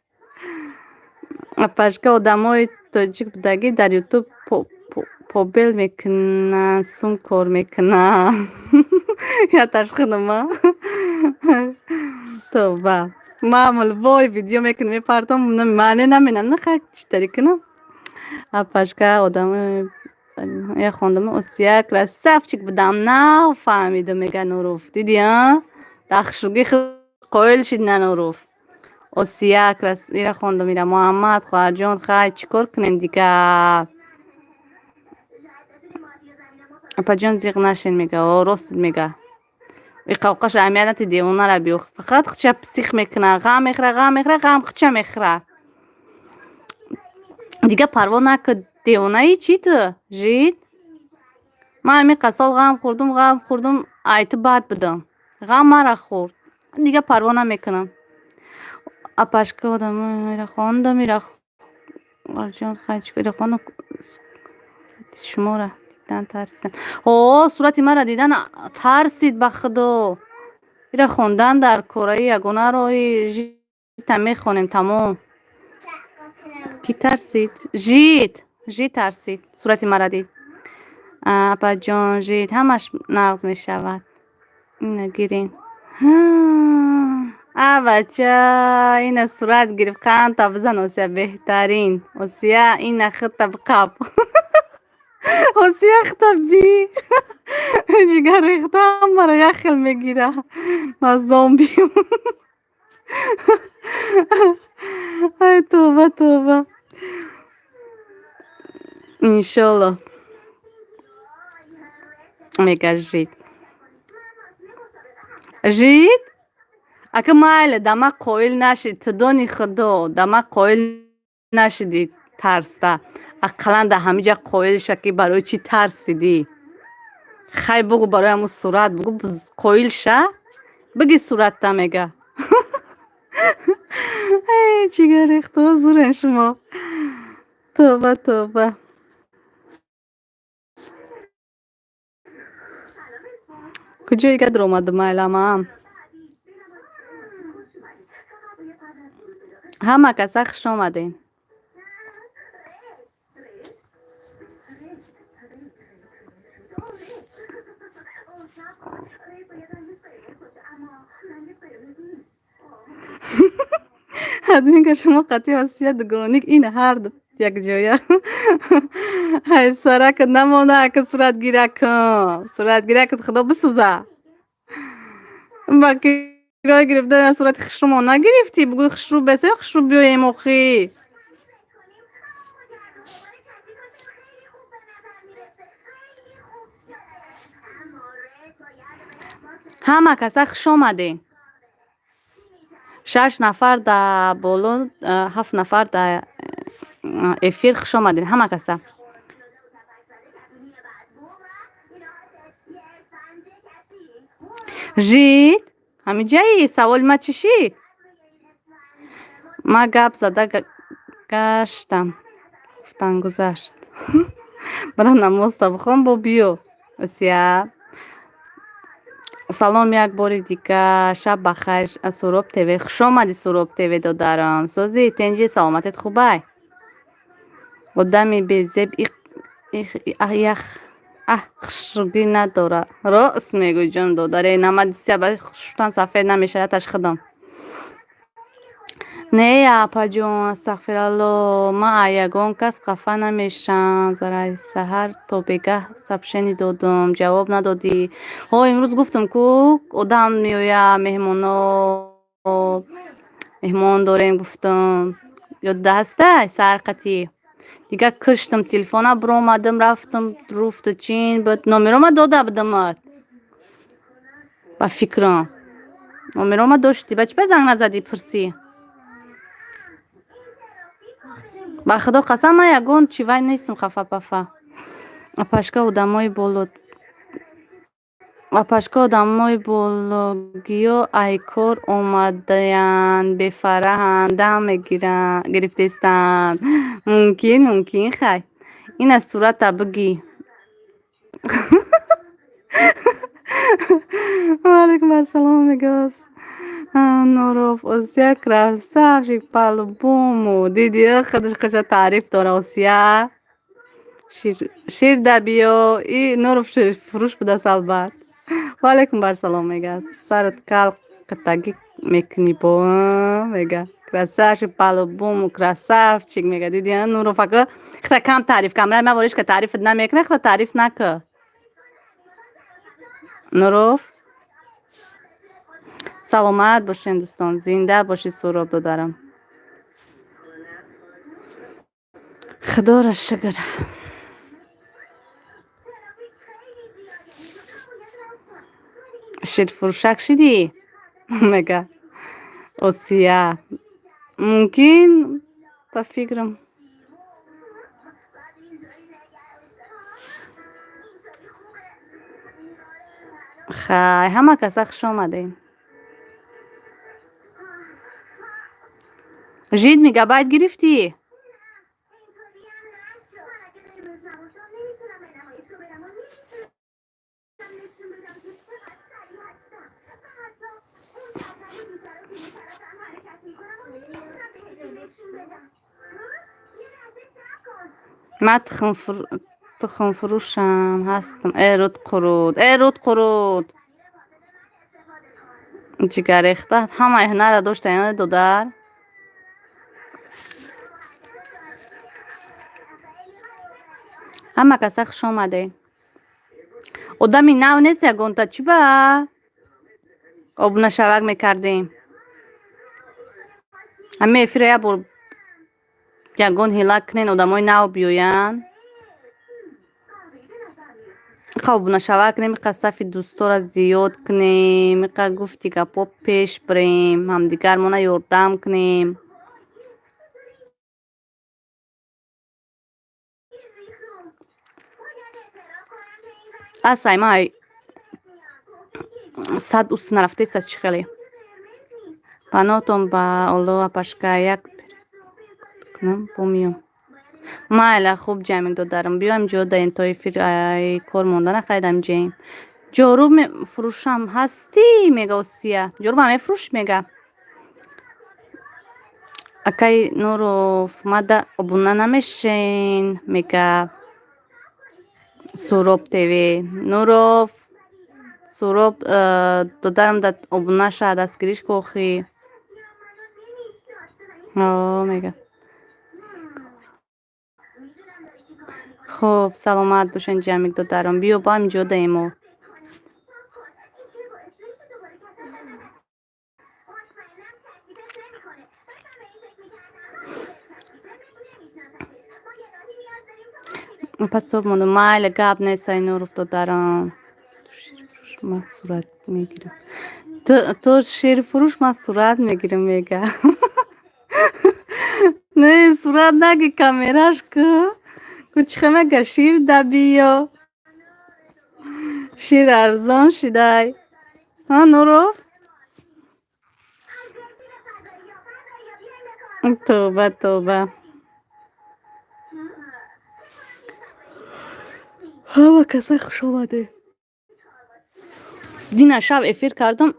Апашка, одамои тоҷик будагӣ дар Ютуб побел мекунанд, сум кор мекунанд. Я ташхидама. Тоба. Ман вой видео мекунам, мепартом, маъне наменам, нахай чӣ тари кунам. Апашка, одамои я хондам, Осия красавчик будам, нав фаҳмидум, мега Нуруф. Дидӣ, а? Дар хушрӯгӣ қоил шид на Нуруф. Осия ира хондам, ира Муҳаммад, хоҳарҷон, хай чӣ кор кунем дигар? Апаҷон, зиқ нашен, мега. О, рост мега. И қавқаш аҳамият нади, девонара биё. Фақат хича псих мекуна, ғам мехӯра, ғам мехӯра, ғам хича мехӯра. Дига парво накун, девонаи чӣ ту? Жид? Ман ҳамин қасол ғам хӯрдум, ғам хӯрдум, ай ту бад будам. Ғам мара хӯрд. Дига парво намекунам. Апашка, одамо ира хондам, ира ҷон, хай чӣ ира хондам, шуморо дидан тарсидам. О, сурати маро дидан тарсид, ба худо. Ира хондан дар кораи ягона роҳи жита мехонем, тамом. Кӣ тарсид? Жид, жид тарсид, сурати маро дид. Апаҷон, жид, ҳамаш нағз мешавад. Ина гирин. А бача, ина сурат гирифт, қандта бизан, Осия беҳтарин. Осия, ина худта биқап. Осия худта би. Ҷигар рехта ҳамаро як хел мегира. Ман зомбиам. Ай тоба, тоба. Иншолло. Мега жид. Жид? Ака, майли, да ман қоил нашид, ту дони худо, да ман қоил нашидӣ тарста. Ақаллан дар ҳамин ҷа қоил ша, ки барои чӣ тарсидӣ. Хай, бугӯ, барои ҳамун сурат бугӯ, қоил ша, биги суратта, мега. Эй, ҷигар рехто, зурен шумо. Тоба, тоба. Куҷо ига даромадам, майламаам? Ҳама каса хуш омадем. Админка, шумо қатъи Осия дугоник, ин ҳарду якҷоя. Ай сарака намона, ака, суратгиракам. Суратгиракат худо бисӯза. Ба кироя гирифта сурати хушрӯ нагирифтӣ, бугӯи хушрӯ бесе, хушрӯ биёем охӣ. Ҳама каса хуш омадем. Шаш нафар дар боло, ҳафт нафар дар эфир, хуш омадем ҳама каса. Жид? Ҳамиҷаи? Саволи ман чӣ шид? Ман гап зада гаштам. Гуфтан гузашт. Бара намозта бихон, бо биё. Осия. Салом як бори дигар. Шаб ба хайр. Суроб ТВ. Хуш омадӣ, Суроб ТВ, додарам. Сӯзи тенҷи, саломатит хубай? Одами безеб ях аҳ хушрӯгӣ надорад. Рост мегӯӣ, ҷон додаре, намадисия ба шуштан сафед намешавад, ташхидам. Не, апаҷон, астағфиралло, ман аз ягон кас хафа намешавам. Зараи саҳар то бегаҳ сообщение додум, ҷавоб надодӣ. Ҳо, имрӯз гуфтам, ку одам меояд, меҳмоно, меҳмон дорем, гуфтам. Ёдда ҳастай саҳар қатӣ? Дигар киштам телефона, биромадам, рафтам, руфту чин буд. Номерома дода будамат. Ба фикрам. Номерома доштӣ. Ба чӣ ба занг назадӣ, пурсӣ? Ба худо қасам, ман ягон чи вай нестам, хафа пафа. Апашка одамои боло, апашка, одамои бологиё ай кор омадаянд, бефараҳанд, дам гирифтестанд. Мумкин, мумкин, хай. Ина сурата бигӣ. Ваалайкум ассалом, мегӯяд Нуров. Осия красавчик по-любому. Диди, худаш худша таъриф дора Осия. Шир да биё. И Нуров ширфурӯш будааст, албат. Ваалайкум барсалом, мега. Сарат кал қитагӣ мекунӣ бо, мега. Красавчик по-любому, красавчик, мега. Диди, Нуров ака худа кам таъриф кам. Рай ма воришка таърифат намекунад, худа таъриф накӣ. Нуров. Саломат бошен, дӯстон, зинда бошӣ, Суроб додарам. Худоро шукр. Ширфурӯшак шидӣ? Мега. Осия. Мумкин, ба фикрам. Хай, ҳама каса хуш омадем. Жид мегабайт гирифтӣ? Ман тухмфурӯшам ҳастам. Э руд қуруд, э руд қуруд. Ҷигаррехта ҳамаи ҳунарро дошта, додар. Ҳама каса хуш омадед. Одами нав нест ягонта, чӣ ба? Обунашавак мекардем. Ҳамин эфира як бор ягон ҳила кунен, одамои нав биёянд. Иқа обунашавак кунем, иқа сафи дӯстора зиёд кунем, иқа гуфти гапҳо пеш бирем, ҳамдигармона ёрдам кунем. Асай ман сад ус нарафтест, чӣ хеле. Паноҳтон ба Аллоҳ, апашка, як кунам, бо миём. Майла, хуб, ҷамил додарам, биёем ҷо даем то эфир ай кор монда нахайдам ҷаем. Ҷоруб фурӯшам ҳастӣ, мега Осия. Ҷорубам мефурӯшӣ, мега. Акай Нуров, мада обуна намешен, мега Суроб ТВ. Нуров, Суроб додарам да обуна ша, дастгириш кохӣ. О, мега. Хуб, саломат бошен, ҷамил додарам. Биё, ба ҳамин ҷо даем мо. Пас соб мондум. Майла, гап нест, ай Нуров додарам. Ширфурӯш, ман сурат мегирам. Ту ширфурӯш, ман сурат мегирам, мега. Не, сурат наги, камераш ку. Ку чӣ мега, шир да биё. Шир арзон шидай. Ҳа, Нуров? Тавба, тавба. Ҳама каса хуш омадед. Дина шаб эфир кардам.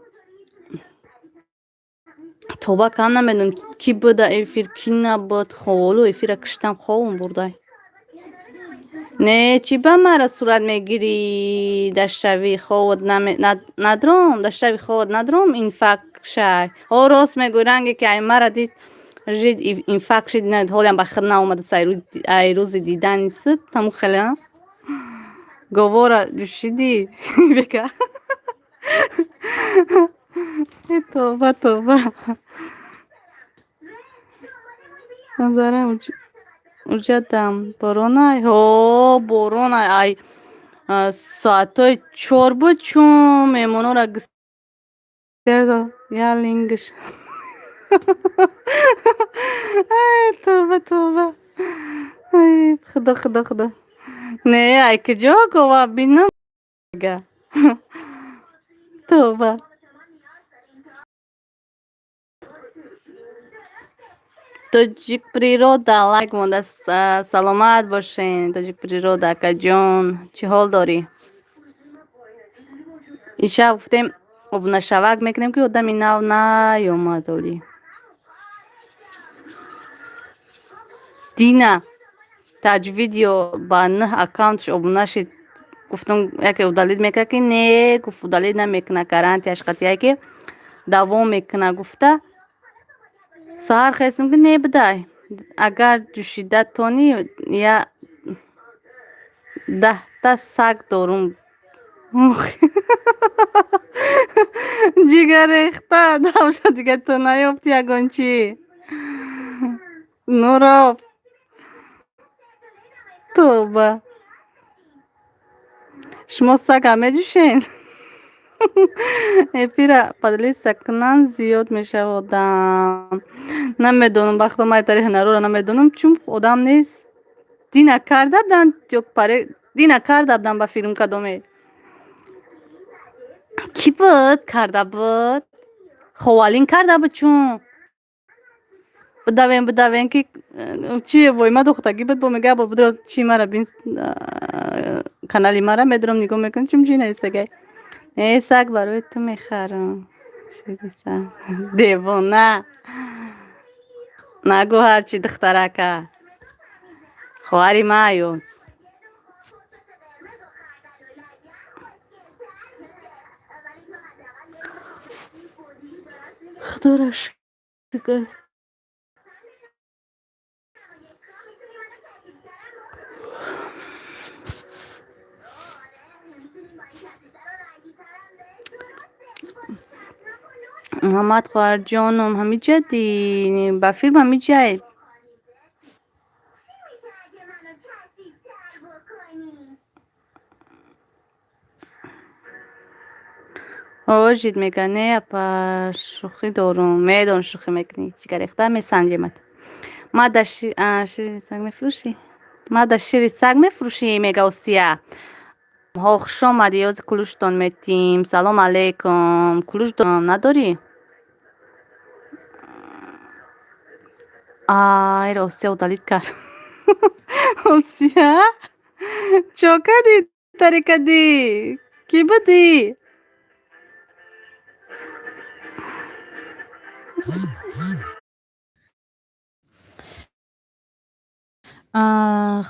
Тоба кам намедонам, ки буда эфир, ки набуд. Ховолу эфира киштам, ховум бурдай. Не, чӣ ба мара сурат мегирӣ дар шави ховот надром, дар шави ховот надром, инфак шай. Ҳо, рост мегӯй, ранге ки ай мара дид. Жид инфаркт шид, ҳолиам ба худ наомада, ай рӯзи дидани суд таму хеле говора ҷӯшидӣ бека. Тоба, тоба. Назарам уҷадам боронай. Ҳо, боронай, ай соатҳои 4 буд, чун меҳмонора я лингш. Ай, тоба, тоба. Ай, худо, худо, худо. Не, ай куҷо гова бинам. Тоба. Тоҷик природа лайк монда. Саломат бошен, Тоҷик природа акаҷон. Чӣ ҳол дорӣ? Ишаб гуфтем обунашавак мекунем, ки одами нав наёмад оли. Дина таҷвидио ба нӯҳ аккаунтш обуна шид. Гуфтам, яке удалить мекард, ки не, гуфт, удалить намекуна, гарантияш қатъия, ки давом мекуна гуфта. Саҳар хестам, ки не бидай. Агар ҷӯшида тонӣ, я 10та саг дорум. Ҷигаррехта дамша, дига ту наёфти ягон чӣ. Нуроб. Тоба. Шумо сага меҷӯшен? Эфира поделиться кунанд, зиёд мешавад одам. Намедонам, ба худо, ман тари ҳунарҳоро намедонам, чун одам нест. Дина карда буданд ё паре дина карда буданд ба филм кадоме. Кӣ буд карда буд? Ховалин карда буд, чун бидавем, бидавем, ки чи войма духтагӣ буд, бо мега бо будро чи мара бин, канали мара медурам, нигоҳ мекунам, чун чи наистагай. Э, саг барои ту мехарам. Девона. Нагӯ ҳарчи, духтарака. Хоҳари ма ё. Худоро шукр. Муҳаммад, хоҳарҷоном, ҳамиҷадӣ? Ба филм ҳамиҷаед? Ожид мега, не апа, шӯхӣ дорум. Медонам, шӯхӣ мекунӣ. Ҷигаррехта месанҷемат. Ма да шири саг мефурӯшӣ? Ма да шири саг мефурӯшӣ, мега Осия. Ҳо, хуш омадӣ, ёзи кулуштон метим. Салом алейкум. Кулуш надорӣ? Айро Осия удалить кард. Осия? Чо кардӣ, таре кардӣ? Кӣ будӣ?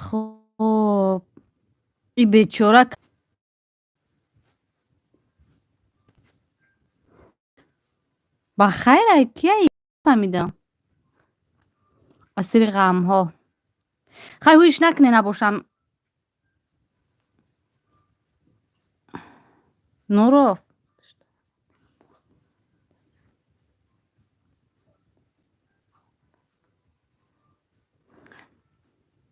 Хоб. И бечора ба хайр, ай кия фаҳмидам. Асири ғамҳо. Хай, ҳуиш накунед, набошам. Нуров.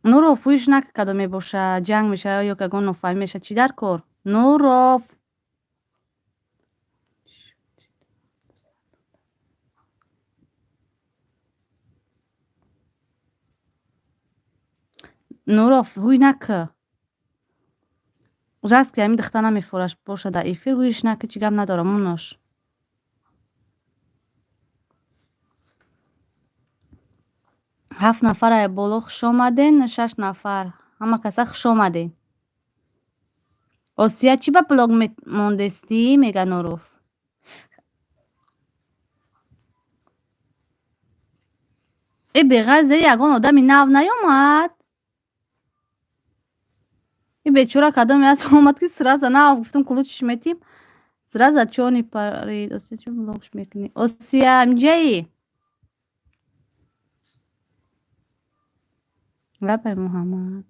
Нуров, ҳуиш накун, кадоме боша, ҷанг мешава ё ягон нофаҳмӣ мешава. Чӣ дар кор? Нуров. Нуров, ҳуй накун. Раст ки ҳамин духтар намефураш боша дар эфир, ҳуиш накун, чӣ гап надорам, монош. Ҳафт нафар ай боло хуш омаден, шаш нафар. Ҳама каса хуш омаден. Осия, чӣ ба блог мондестӣ, мега Нуров. Э, беғарз, ягон одами нав наёмад? И бечора кадоме аст омад, ки сразу нав гуфтам, кулучиш метим. Сразу чёрный парид. Осия, чӣ блогш мекунӣ? Осия, инҷаи? Лабай, Муҳаммад.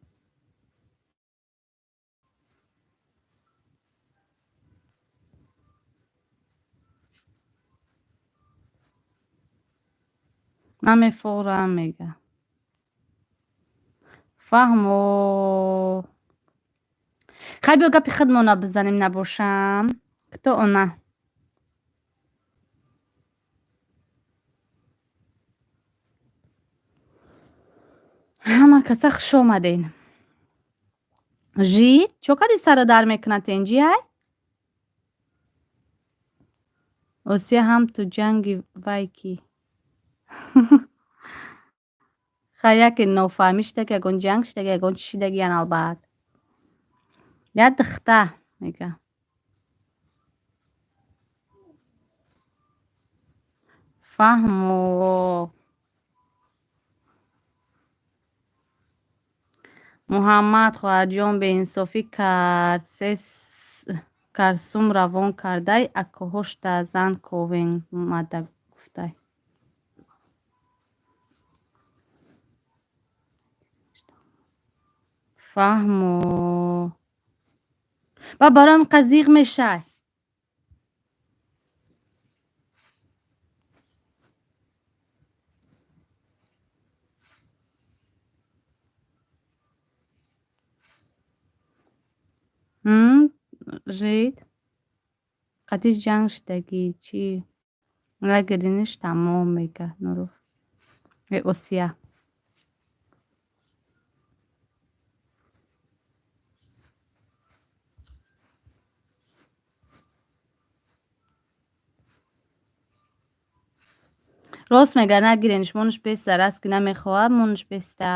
Намефорам, мега. Фаҳмо. Хай, биё, гапи худмона бизанем. Набошам, кто она? Ҳама каса хуш омаден. Жид, чо кади сара дар мекунад? Тенҷиай Осия ҳам ту ҷанги вай ки. Хай, яке нофаҳмӣ шидаги, ягон ҷанг шидаги, ягон чӣ шидагиян, албат. Я духта мега. Фаҳмо. Муҳаммад, хоҳарҷон, беинсофӣ кард, сум равон кардай, акоҳошта зан ковен мада гуфтай. Фаҳмо. Ба бароям қазиқ мешай. Жид, қатиш ҷанг шидагӣ, чӣ нагириниш, тамом, мега Нуров. Э, Осия. Рост мега, нагирениш, монаш беста, раст ки намехоҳад, монаш беста,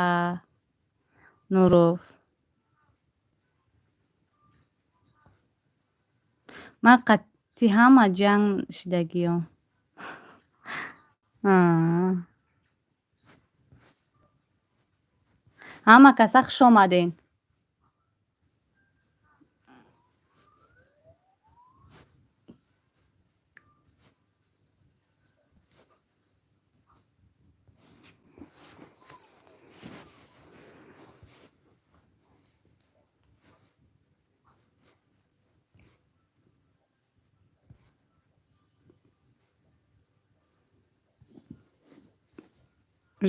Нуров. Ман қатъи ҳама ҷанг шидагиём. Ҳама каса хуш омаден.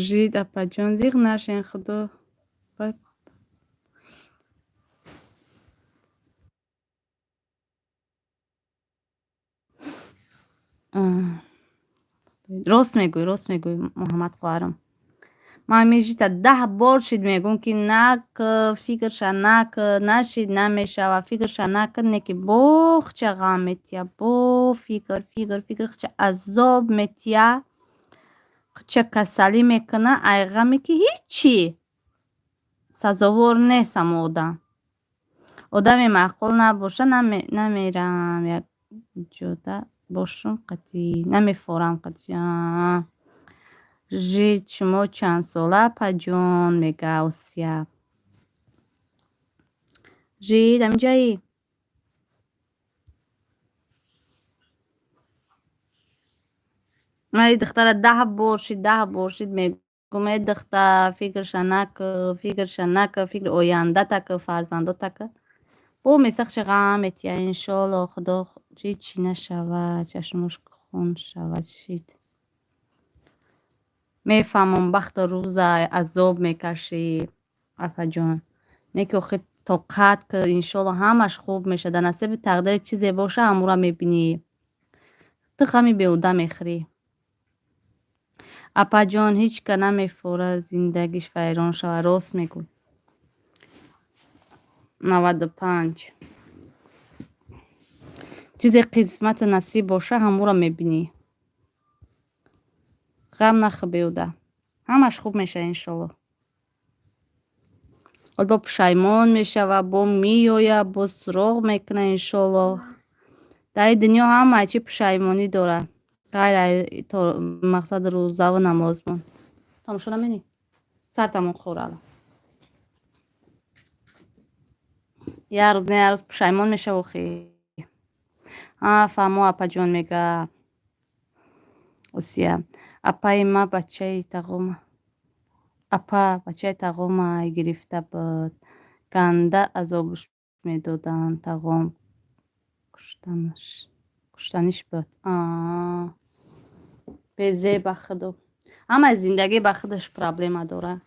Жид, апаҷон, зиқ нашен, худо. Рост мегӯй, рост мегӯй, Муҳаммад хоҳарам. Ман межита 10 бор шид мегӯм, ки нак, фикрша нак, нашид намешава, фикрша накун, не ки бохча ғам метия, бо фикр, фикр, фикр хча азоб метия, хча касалӣ мекуна, ай ғаме ки ҳичи сазовор нест ҳамо одам. Одаме маъқул набоша, намерам як ҷода бошум қатъӣ, намефорам қатъӣ. Жид, шумо чандсола, апаҷон, мега Осия. Жид, ҳаминҷоӣ? Ман ин духтара 10 бор шид, 10 бор шид мегӯм: э духтар, фикрша накун, фикрша накун, фикри ояндата кун, фарзандота кун. Бо месахши ғам метия, иншоалло, худо ҳичи нашавад, чашмош хун шавад, шид. Мефаҳмам, бахту рӯза азоб мекашӣ, апаҷон. Не ки охир тоқат кун, иншоалло, ҳамаш хуб мешавад. Дар насиби тақдир чизе боша, ҳамонро мебинӣ. Ту ғами беҳуда мехӯрӣ. Апаҷон, ҳеҷ ка намефорад зиндагиш вайрон шавад. Рост мегӯй. 95. Чизе қисмату насиб боша, ҳамонро мебинӣ. Ғам нахӯр беҳуда. Ҳамаш хуб мешавад, иншоалло. Ҳол бо пушаймон мешавад, бо меояд, боз суроғ мекунад, иншоалло. Дар ин дунё ҳама чӣ пушаймонӣ дорад. Ғайр мақсади рӯзаву намозмон. Тамошо наменӣ? Сартамон хӯрала. Як рӯз не, як рӯз пушаймон мешава охи. Фаҳмо, апаҷон, мега Осия. Апаи ма бачаи тағома. Апа, бачаи тағомай гирифта буд. Ганда азобуш медоданд. Тағом куштаниш буд. Безе ба худо. Ҳамаи зиндагӣ ба худаш проблема дорад.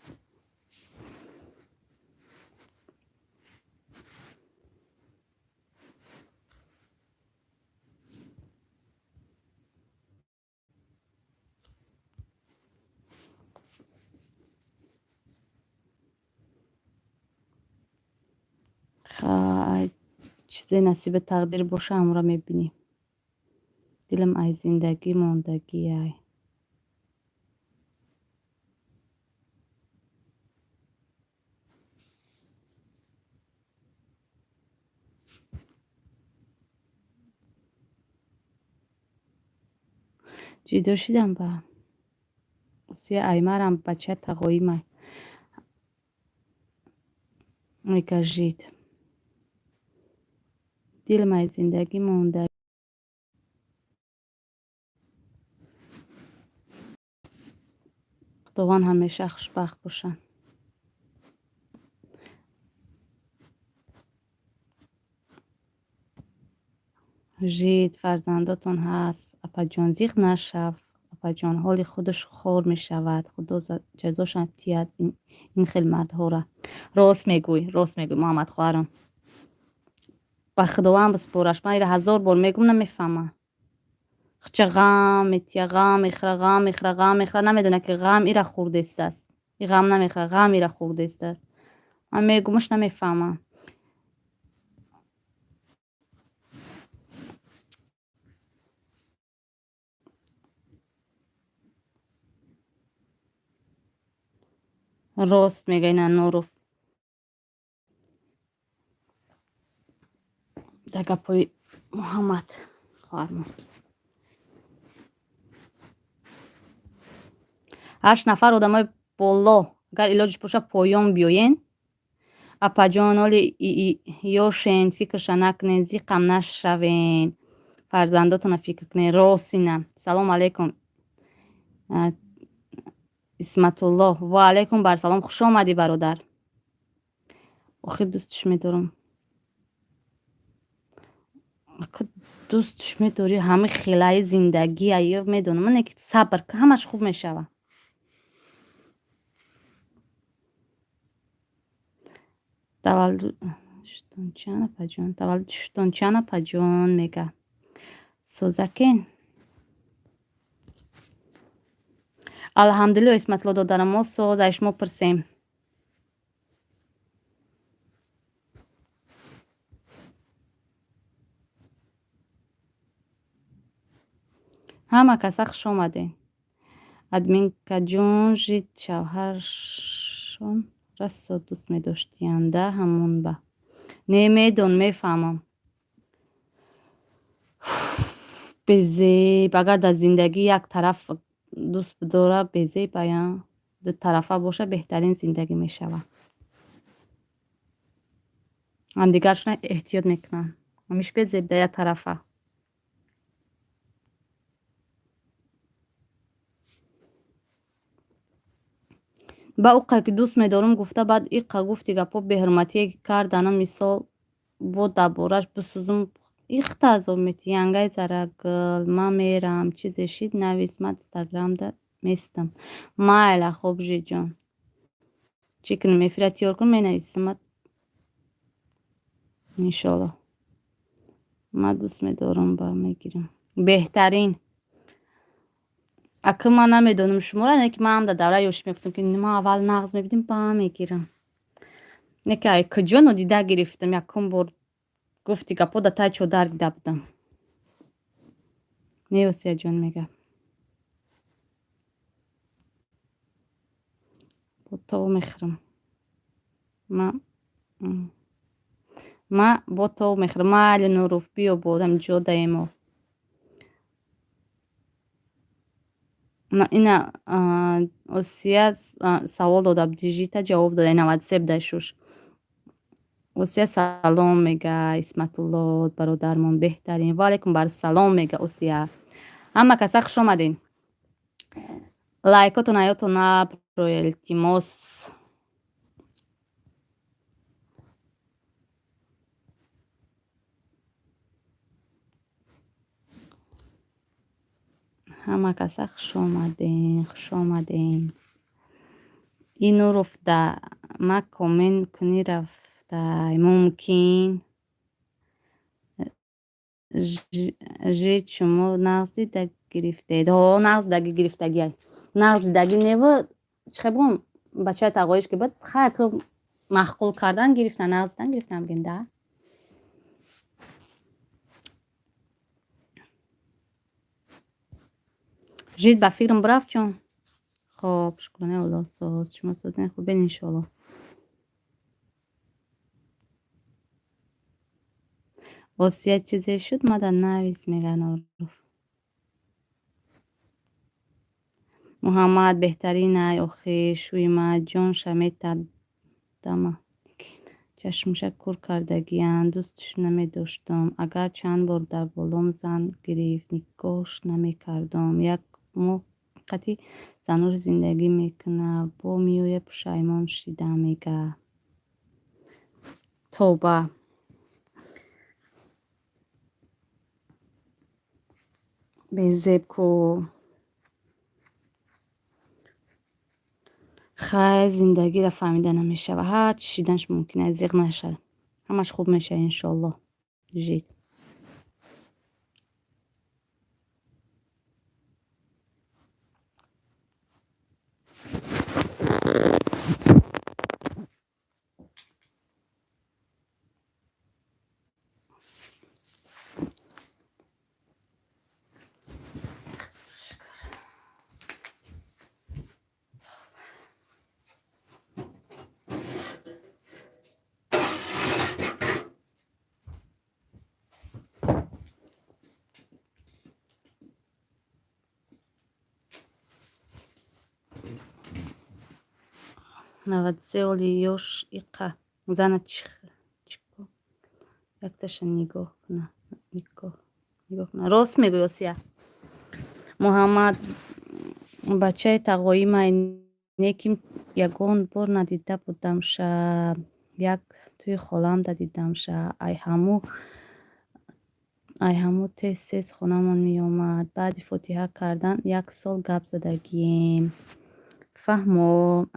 Хай, чизе насиби тақдир боша, ҳамонро мебинӣ. Дилам ай зиндагӣ мондагиай. Ҷидо шидам ба Осия аймарам бача тағоимай. Мекажид. Дилам ай зиндагӣ монда. Худованд ҳамеша хушбахт бошанд. Жид фарзандотон ҳаст. Апаҷон, зиқ нашав. Апаҷон, ҳоли худаш хор мешавад. Худо ҷазошон диҳад ин хел мардҳоро. Рост мегӯй, рост мегӯй, Муҳаммад хоҳарам. Ба Худованд биспораш. Ман ира ҳазор бор мегӯм, намефаҳмам. Хча ғам метия, ғам мехӯра, ғам мехӯра, ғам мехӯра, намедона ки ғам ира хӯрдестааст. И ғам намехӯра, ғам ира хӯрдестааст. Ман мегӯмаш, намефаҳмам. Рост мега ина Нуров. Дар гапҳои Муҳаммад хоҳармон. Ҳашт нафар одамои боло, агар илоҷиш боша, поён биёен. Апаҷон, оли ёшен, фикрша накунен, зиқам нашавен. Фарзандотона фикр кунен. Рост ина. Салом алейкум. Исматуллоҳ. Ва алейкум барсалом. Хуш омадӣ, бародар. Охир дӯстш медорам. Дӯстш медорӣ, ҳамаи хелаи зиндагия ё медонам. Ман ки сабр, ҳамаш хуб мешавад. Таваллудшон чанд, апаҷон? Таваллудшон чанд, апаҷон, мега. Созакен? Алҳамдулилло, Исматулло додарам, мо соз, ай шумо пурсем. Ҳама каса хуш омадем. Админкаҷон, жид шавҳаршон расо дӯст медоштиянда ҳамон ба. Не медон, мефаҳмам. Безеб, агар дар зиндагӣ як тараф дӯст бидора, безеб ая дутарафа боша, беҳтарин зиндагӣ мешавад. Ҳамдигаршона эҳтиёт мекунанд. Ҳамиш безеб дар як тарафа. Ба уқа ки дӯст медорам гуфта, баъд иқа гуфти гапҳо беҳурматие кардана, мисол бо дар бораш бисӯзум, ихта азоб метӣ. Янгаи зарагул, ман мерам, чизе шид, навис, ман инстаграмда местам. Майла, хоб, жиҷон. Чӣ кунем, эфира тиёр кун, менависам. Иншолло. Ман дӯст медорам ба мегирам. Беҳтарин. Ака, ман намедонам шуморо, не ки ман ҳам дар давраи ёшӣ мегуфтам, ки ман аввал нағз мебидим, ба мегирам. Не ки ай куҷо нодида гирифтам, якум бор гуфти гапҳо дар таи чодар дида будам. Не, Осияҷон мега. Бо тов мехӯрам. Ман бо тов мехӯрам. Майли, Нуруф, биё, бо ҳамҷо даемо. Ина Осия савол дода, Дижита ҷавоб дода, ина ватсеп дай шуш. Осия салом мега, Исматулло бародармон беҳтарин. Ва алейкум барсалом мега Осия. Ҳама каса хуш омадем. Лайкотон аётон. Илтимос. Ҳама каса хушомадем, хушомадем. Ин Нуровда ма коммент кунӣ рафтай мумкин. Жид, шумо нағз дида гирифтед? Ҳо, нағз дидаги гирифтагиай. Нағз дидаги неву чӣ хел бигӯм, бачаи тағоиш ки буд, хай ку маъқул кардан гирифтан, нағз дидан гирифтан бигем да. Жид, ба фикрам бурафт ҷон. Хоб, шукронаи Аллоҳ, соз. Шумо созен, хубен, иншоаллоҳ. Осия, чизе шуд, мада навис, мега Нуров. Муҳаммад беҳтаринай, охи шӯйма ҷонша метадама, чашмша кур кардагиянд, дӯстш намедоштам. Агар чанд бор дар болом зан гирифт, нигоҳш намекардам. Як моҳ қати занур зиндагӣ мекунад, бо меояд, пушаймон шидам, мега. Тавба. Безеб ку. Хай, зиндагиро фаҳмида намешава. Ҳарчи шиданаш мумкин аст, зиқ наша. Ҳамаш хуб мешава, иншоаллоҳ. Жид. 93 оли ёш иқа зана чико якташа нигоҳ куна, нигоҳ куна. Рост мегӯй, Осия. Муҳаммад бачаи тағоимай, неким ягон бор надида будамша, як тӯи холамда дидамша. Ай ҳаму тез тез хонамон меомад. Баъди фотиҳа кардан як сол гап задагием. Фаҳмо,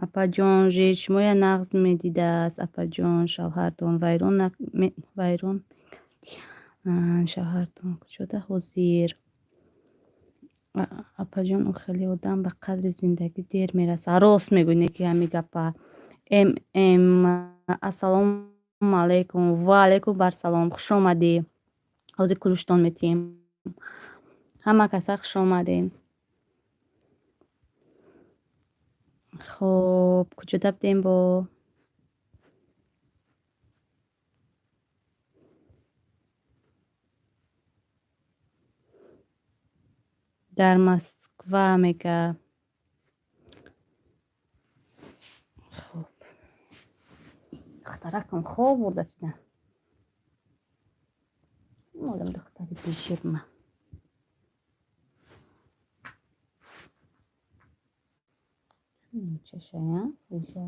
апаҷон. Жид, шумоя нағз медидааст, апаҷон. Шавҳартон вайрон вайрон шавҳартон куҷода ҳозир? Апаҷон, ӯ хеле одам ба қадри зиндагӣ дер мерасад. Рост мегӯй, неки ҳамин гапа. М, ассалому алайкум. Ва алайкум барсалом, хушомадӣ. Ҳозир кулуштон метиҳем. Ҳама каса хушомадед. Хоб, куҷода будем бо? Дар Москва, мега. Хоб, духтаракам хоб бурдастина. Одам духтари бижирма. Чашая иша.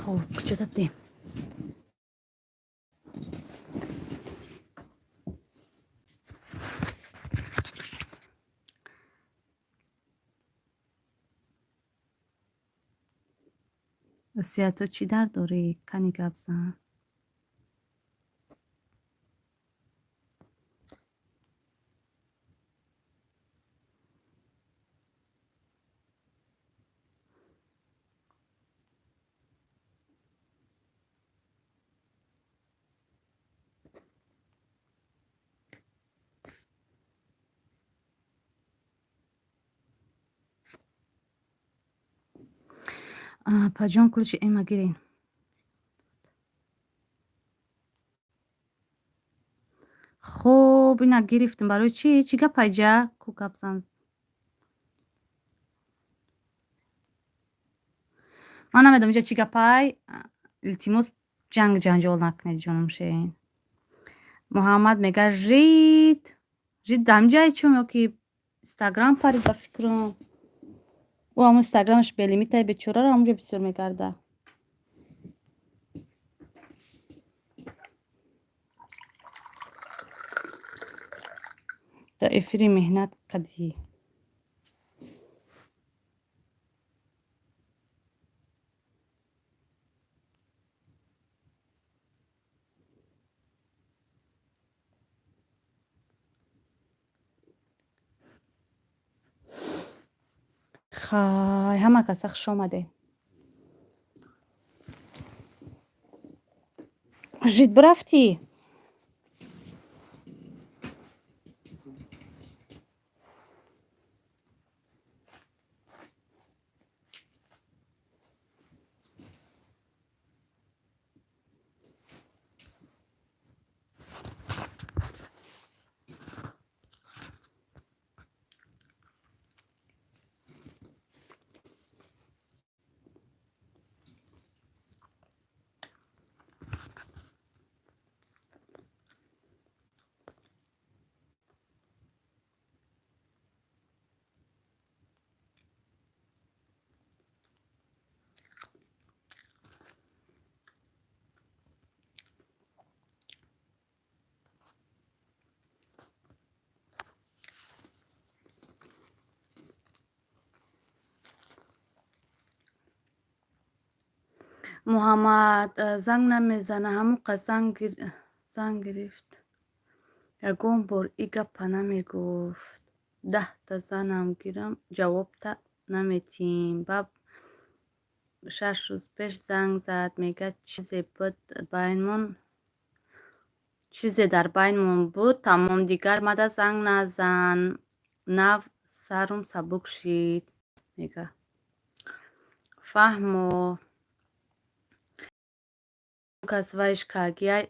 Хоб, куҷода будем? Осия, ту чӣ дард дорӣ? Кани гап зан. Апаҷон, ключи эма гирен. Хуб, ина гирифтем. Барои чӣ? Чӣ гап айҷа? Ку гап зан. Ман намедонам инҷа чӣ гапай. Илтимос, ҷанг ҷанҷол накунед, ҷонум шерин. Муҳаммад мега жид. Жид дамҷае чум ё ки инстаграм парид ба фикрам. Ӯ ҳамун инстаграмаш белимитай бечораро ҳамунҷо бисёр мегарда. Дар эфири меҳнат кардӣ. Хай, ҳама каса хуш омадед. Жид бирафтӣ? Муҳаммад занг намезана, ҳамон қад занг гирифт. Ягон бор и гапа намегуфт. 10-та занам гирам, ҷавобта наметиҳем. Баб 6 рӯз пеш занг зад, мега чизе буд байнмон, чизе дар байнмон буд, тамом, дигар мада занг назан. Нав сарум сабук шид, мега. Фаҳмо. Кас вайш кагияй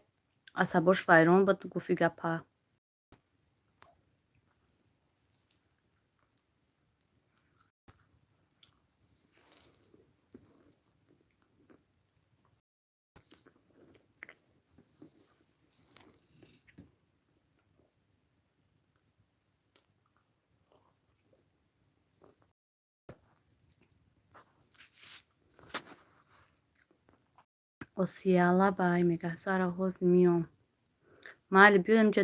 асабош вайрон буд, гуфт и гапа. Осияла бай мега сара ҳозир миём. Майли, биёем ҷа.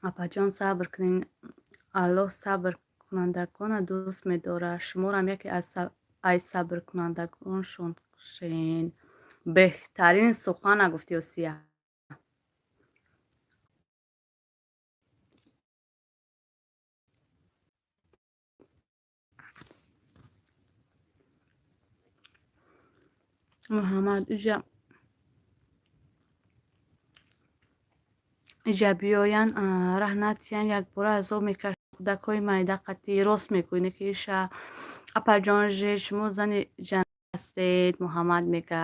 Апаҷон, сабр кунед. Аллоҳ сабркунандагонро дӯст медорад. Шуморам яке аз сабркунандагоншон шен. Беҳтарин сухана гуфтӣ, Осия. Муҳаммад иҷа биёянд, раҳ натиҳанд, якбора азоб мекашанд кӯдакҳои майда қатъӣ. Рост мегӯед, ки иша. Апаҷон жи, шумо зани ҷаннат ҳастед, Муҳаммад мега.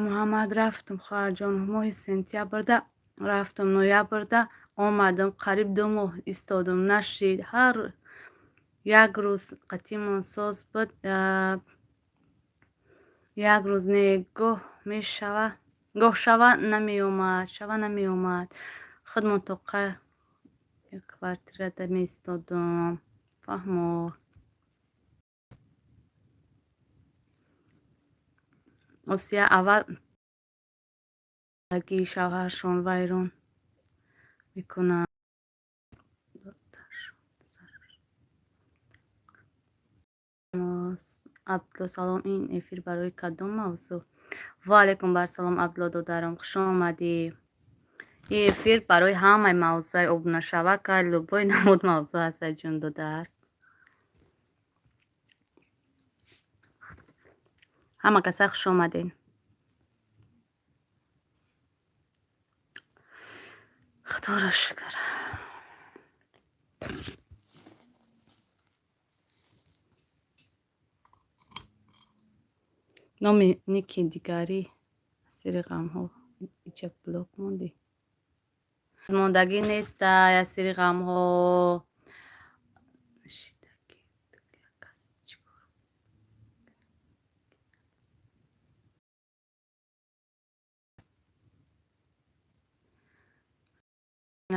Муҳаммад, рафтам, хоҳарҷон, моҳи сентябрда рафтам, ноябрда омадам, қариб 2 моҳ истодам, нашид. Ҳар як рӯз қатъимон соз буд, як рӯз не, гоҳ мешава, гоҳ шава намеомад, шава намеомад. Худмон тоқа квартирада меистодам. Фаҳмо. Осия, аввал шавҳаршон вайрон мекунанд. Абдулло, салом. Ин эфир барои кадом мавзӯъ? Ва алайкум барсалом, Абдулло додарам, хуш омадӣ. Ин эфир барои ҳамаи мавзӯи обунашавака, любой намуд мавзӯъ ҳаст, ҷон додар. Ҳама каса хуш омадед. Худоро шукр. Номи ники дигарӣ асири ғамҳо иҷа блок мондӣ. Мондагӣ нестай асири ғамҳо.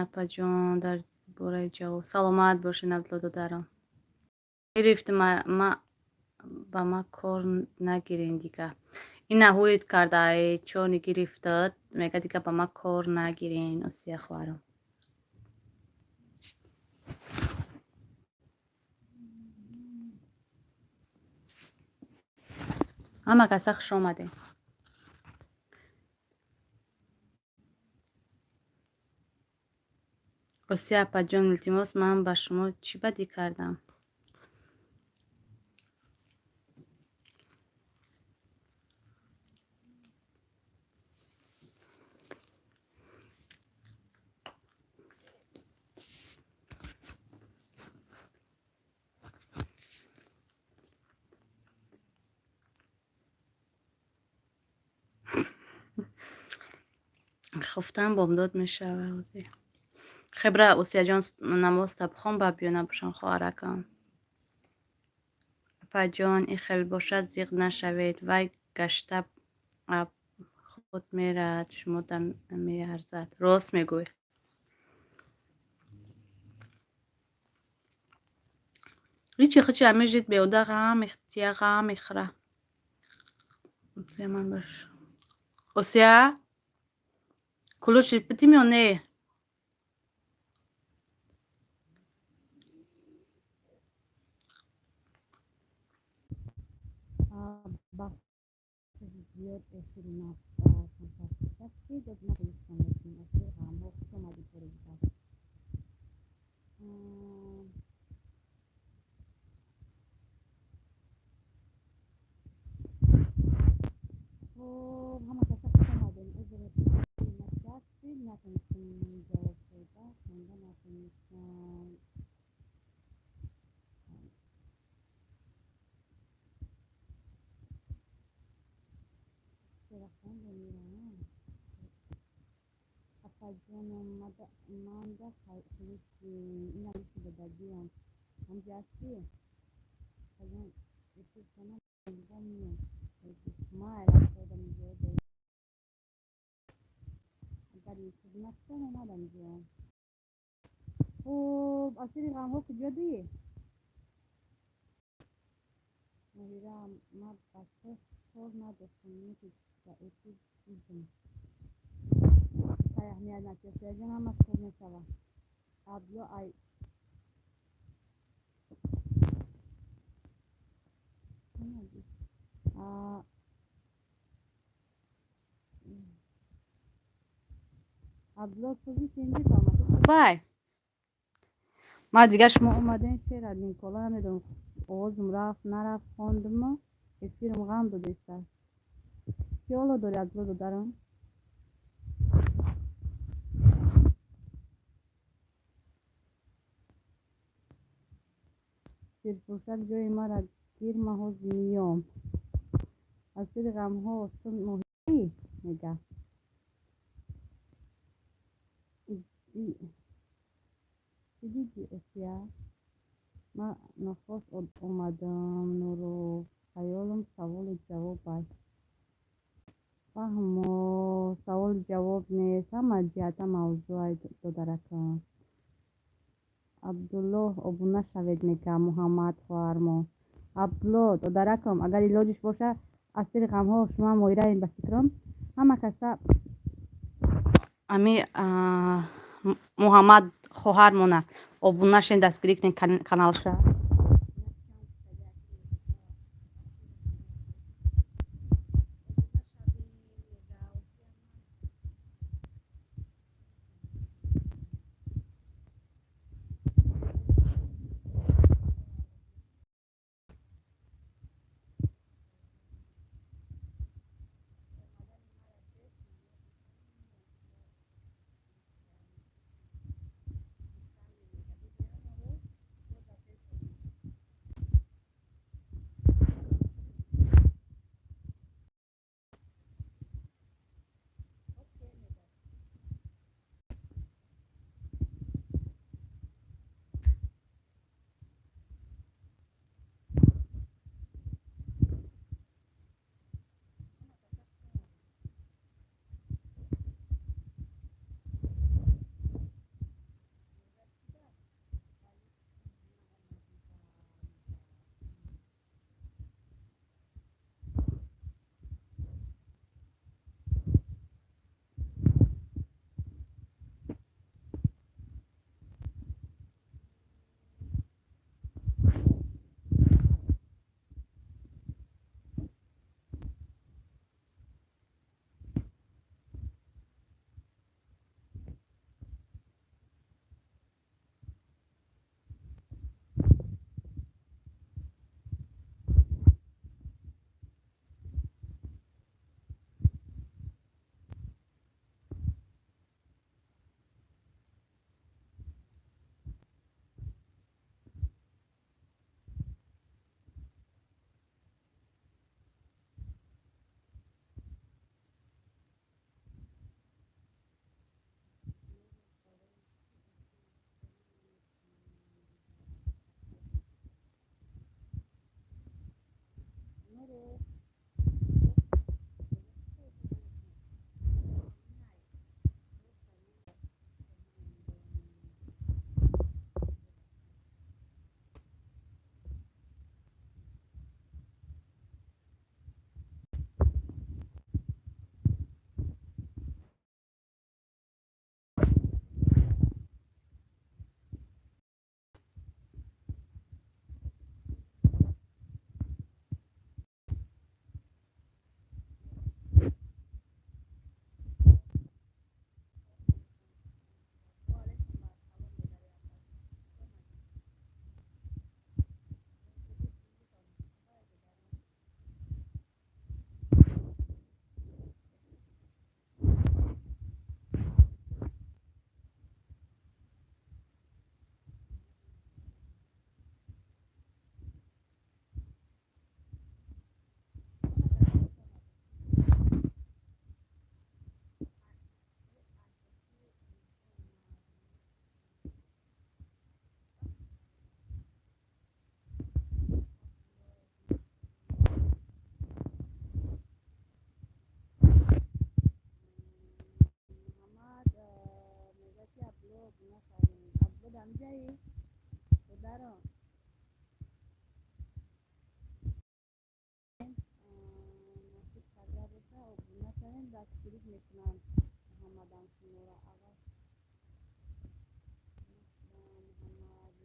Апаҷон, дар бораи ҷавоб. Саломат бошед, Абдулло додарам. Гирифт ба ма кор нагирен дига. Ина ҳуид карда, чони гирифтад, мега дига ба ма кор нагирен, Осия хоҳарам. Ҳама каса хуш омадед. Осия апаҷон, илтимос, ман ба шумо чӣ бадӣ кардам? Хуфтан бомдод мешавад. Хебра, Осияҷон, намозта бихон, ба биё набошам, хоҳаракам. Апаҷон, ин хел бошад, зиқ нашавед. Вай гашта аб худ мерад, шумо меарзад. Рост мегӯй. Ҳичи хичи ҳамин жид беҳуда ғам мехтия, ғам мехӯра. Осия, кулуши питим ё не? Зиёд эфири хуб, ҳама каса хуш омадем. Узр, натонистем ҷавоб дода, хонда натонистам. Чера хондем ира? Апаҷоном, манда ключи ина додагиам. Ҳамҷа ҳастӣ? Апаҷон, эфир миём. Майла, худам ҷо агар ютуб накунам, омадам ҷо. Хуб, асири ғамҳо куҷо дӣ? Моҳира, ман ба ту кор надоштам, ки ба эфир дидам. Тай аҳамият натиҳ, Осияҷон, ҳамаш хуб мешавад. Абдулло ай Абдулло, сӯзи тинҷи, саломатӣ хубай? Ма дигар шумо омадем, шер Никола, намедонам, овозум рафт, нарафт, хондумо, эфирам ғам додеста. Чӣ ҳоло дорӣ, Абдулло додарам? Ширфурӯшак, ҷои мара гир, ман ҳозир меём. Асири ғамҳо, ту моҳӣ мега. Чӣ дидӣ, Осия? Ман нохост омадам, Нуров. Хаёлам саволу ҷавоб аст. Фаҳмо, саволу ҷавоб нест, ҳама ҷиҳата мавзӯъ додаракам. Абдуллоҳ, обуна шавед, мега Муҳаммад хоҳармо. Абдулло додаракам, агар илоҷиш боша, Асири ғамҳо шумо моираем, ба фикрам, ҳама каса. Ами Муҳаммад хоҳармона обуна шен, дастгирӣ кунед каналша. Дастгирӣ мекунанд Муҳаммадам шуморо аввал. Муҳаммад.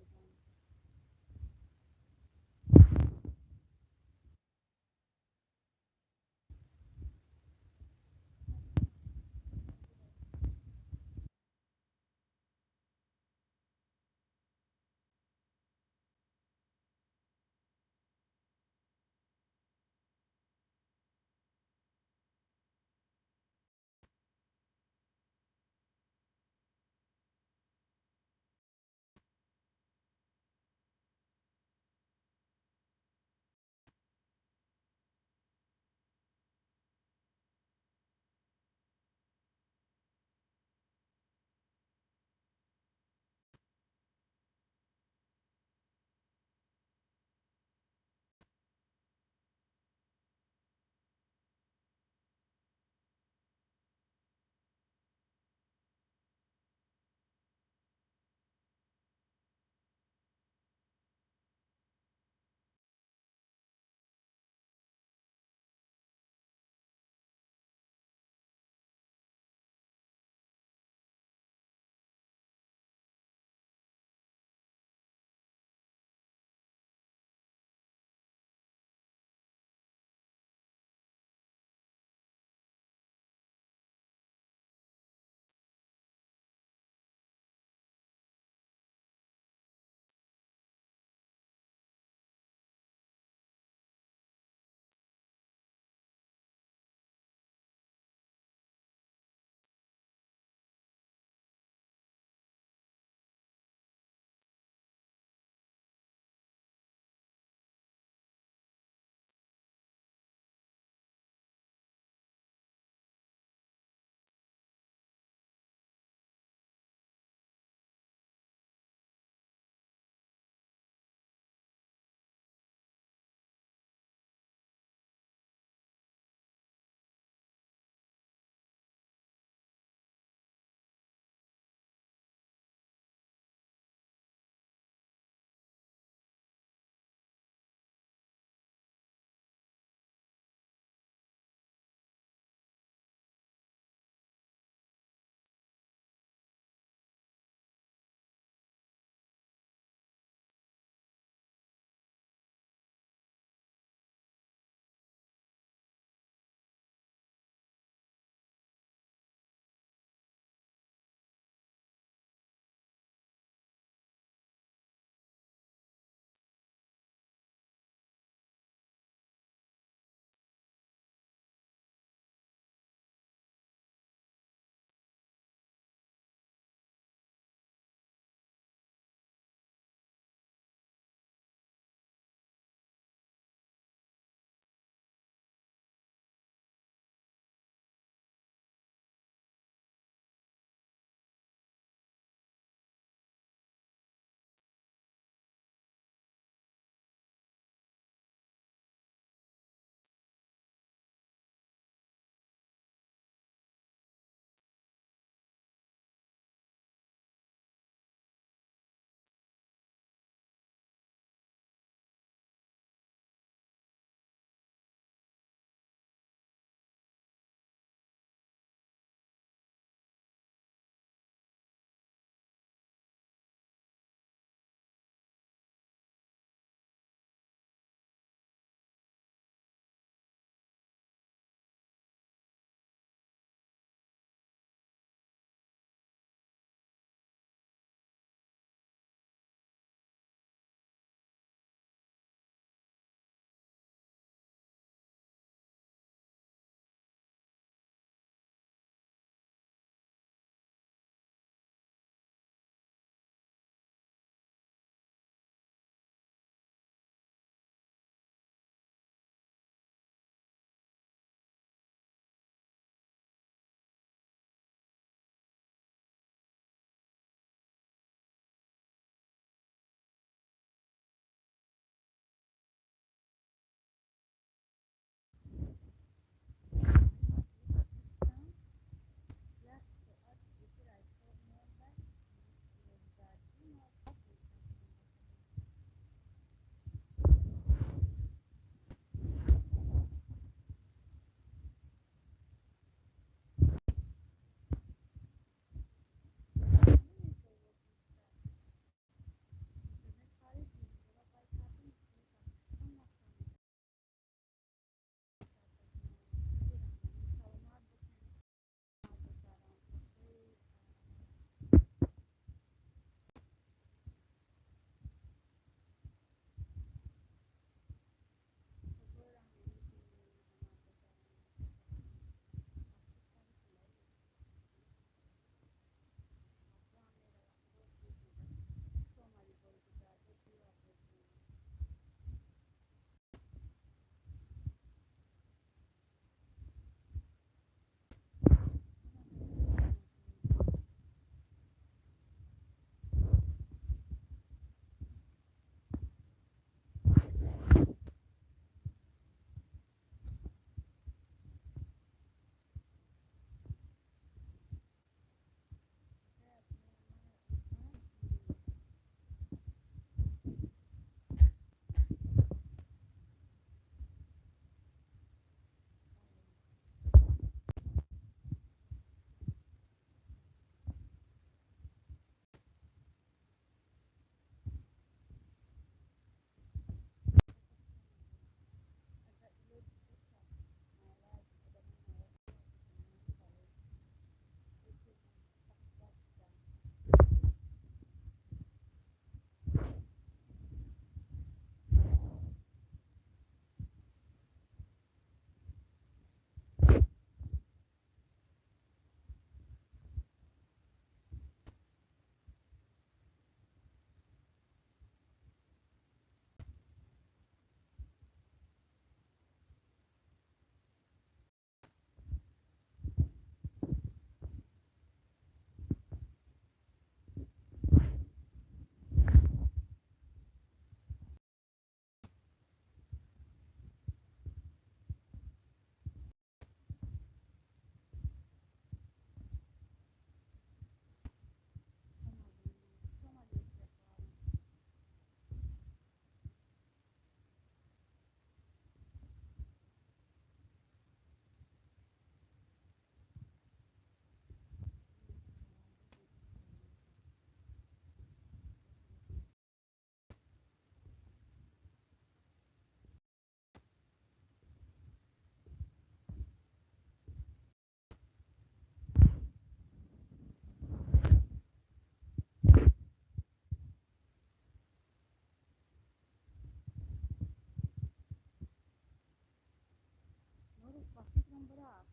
Бирафт.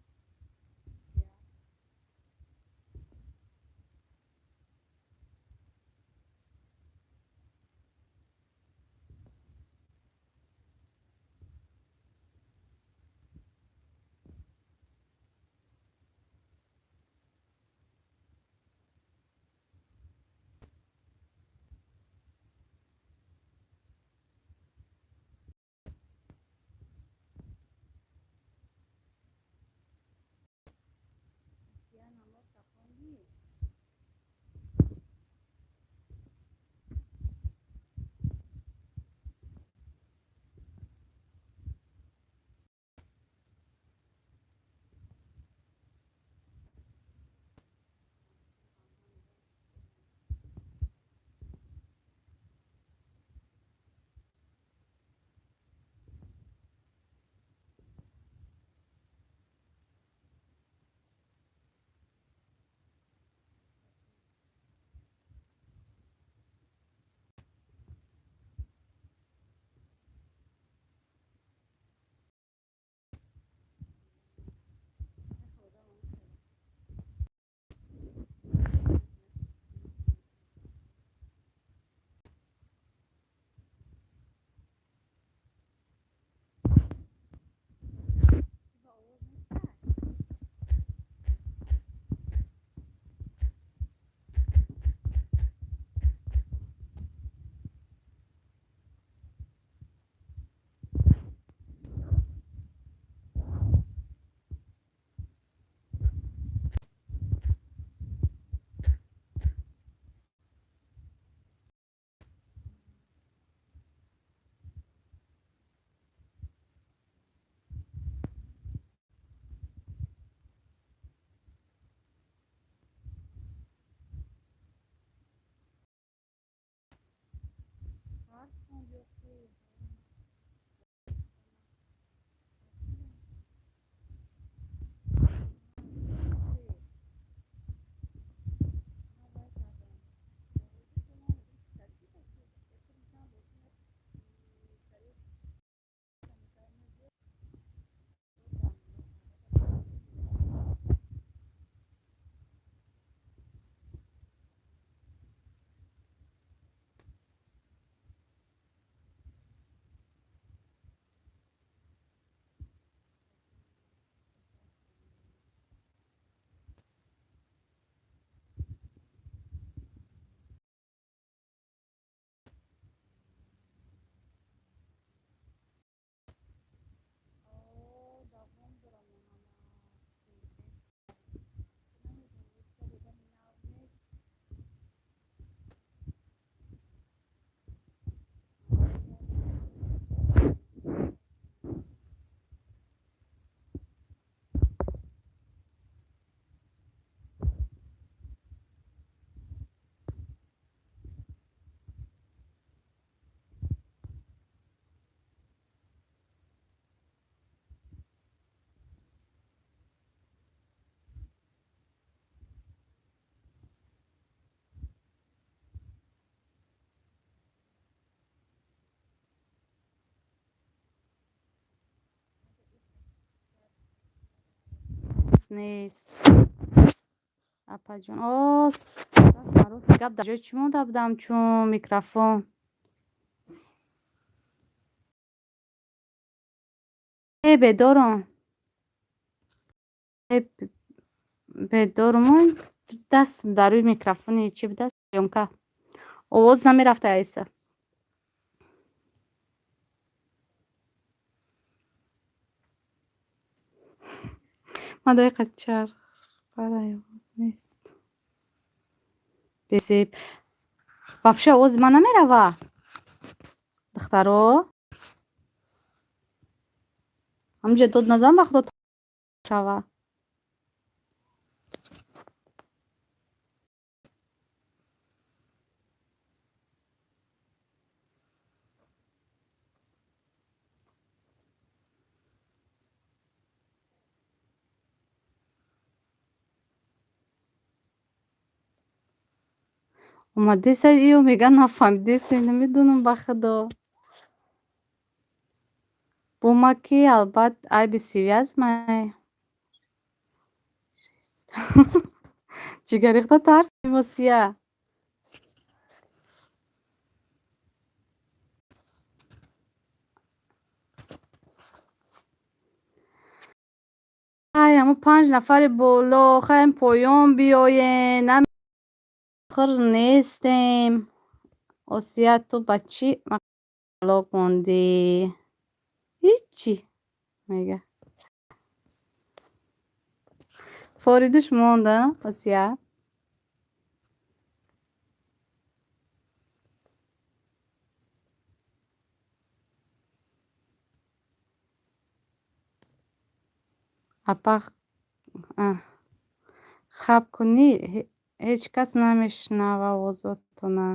Я намоза хондӣ? Нест, апаҷон. О, гап дар ҷои чӣ монда будам, чун микрофон. Э, бедорам, э, бедорум. Даст дар рӯи микрофони чӣ буда, съёмка, овоз намерафта, айса. Ман дақиқа чарх барай, овоз нест. Безеб, вообще овози ман намерава, духтаро. Ҳамҷа дод назан, ба худо шава. Омадеса, ё мега, нафаҳмидесе, намедонам, ба худо. Бо ма ки, албат, айби связь май. Ҷигарихта тарсим, Осия. Ай, ҳамо панҷ нафари боло, хаем поён биёен, хир нестем. Осия, ту ба чӣ блок мондӣ? Ҳиччи мега. Форидуш монда, Осия. Апа, хаб кунӣ, ҳеҷ кас намешунава овозотона.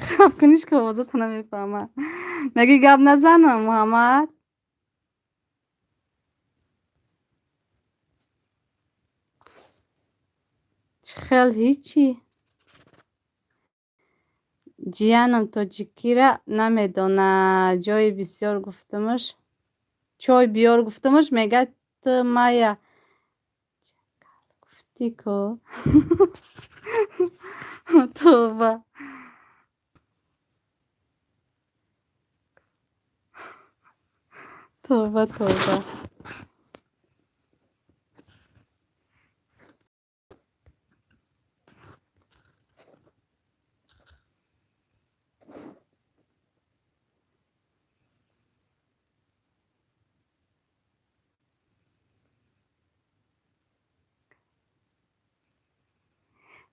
Хаб куниш, ки овозото намефаҳма. Меги гап назанам, Муҳаммад? Чӣ хел ҳичи? Ҷиянам тоҷикира намедонад. Ҷои бисёр гуфтумаш, чой биёр гуфтумаш, мегӯяд, ту мая гуфтӣ ку. Тавба, тавба, тавба.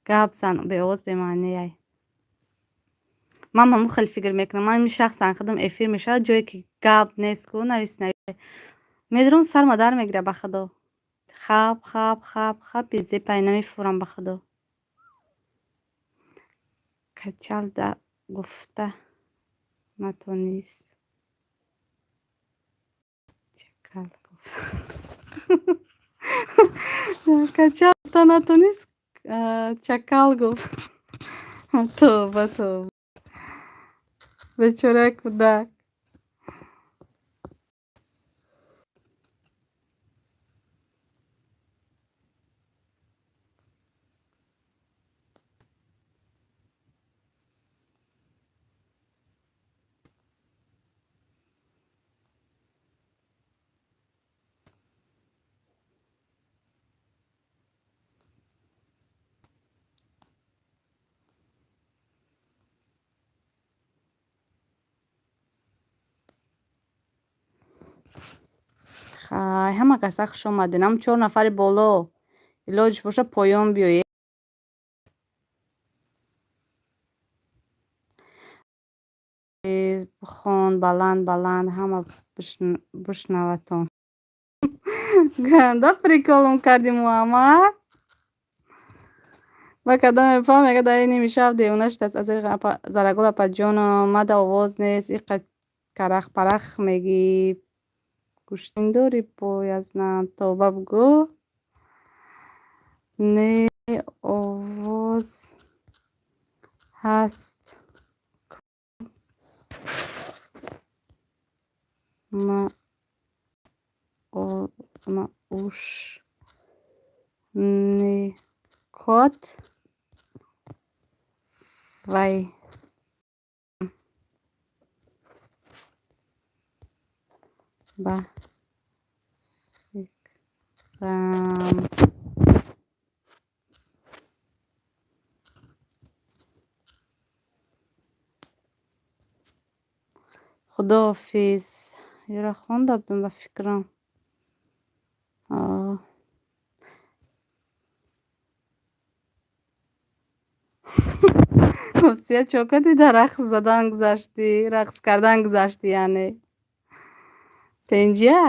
Гап зан, беовоз бемаънияй. Ман ҳамон хеле фикр мекунам. Ман шахсан худам эфир мешавад, ҷое ки гап нест ку, навис медурам, сарма дар мегирад, ба худо. Хаб, хаб, хаб, хаб, безепай намефурам, ба худо. Качал да гуфта натонист. Чакал гуфта. Качал гуфта натонист, чакал гуфт. Тавба, тавба. Бечораи кӯдак. Хай, ҳама каса хуш омадед. Ҳам чор нафари боло. Илоҷиш боша, поён биёед. Бихон баланд баланд, ҳама бишнаватон. Ганда прикол ам кардӣ, Муҳаммад. Ба кадом мефаҳм, мега, дар ними шаб девона шудааст. Зарагул апаҷоном, мада овоз нест, иқа карах парах мегӣ. Гӯштин дорӣ боязнам, тавба бугӯ. Не, овоз ҳаст. Наушникот вай ба фикрам. Худоҳофиз. Ёра хонда будам, ба фикрам. О. Осия, чо кардӣ, дар рақс задан гузаштӣ, рақс кардан гузаштӣ, яъне? Тенҷия?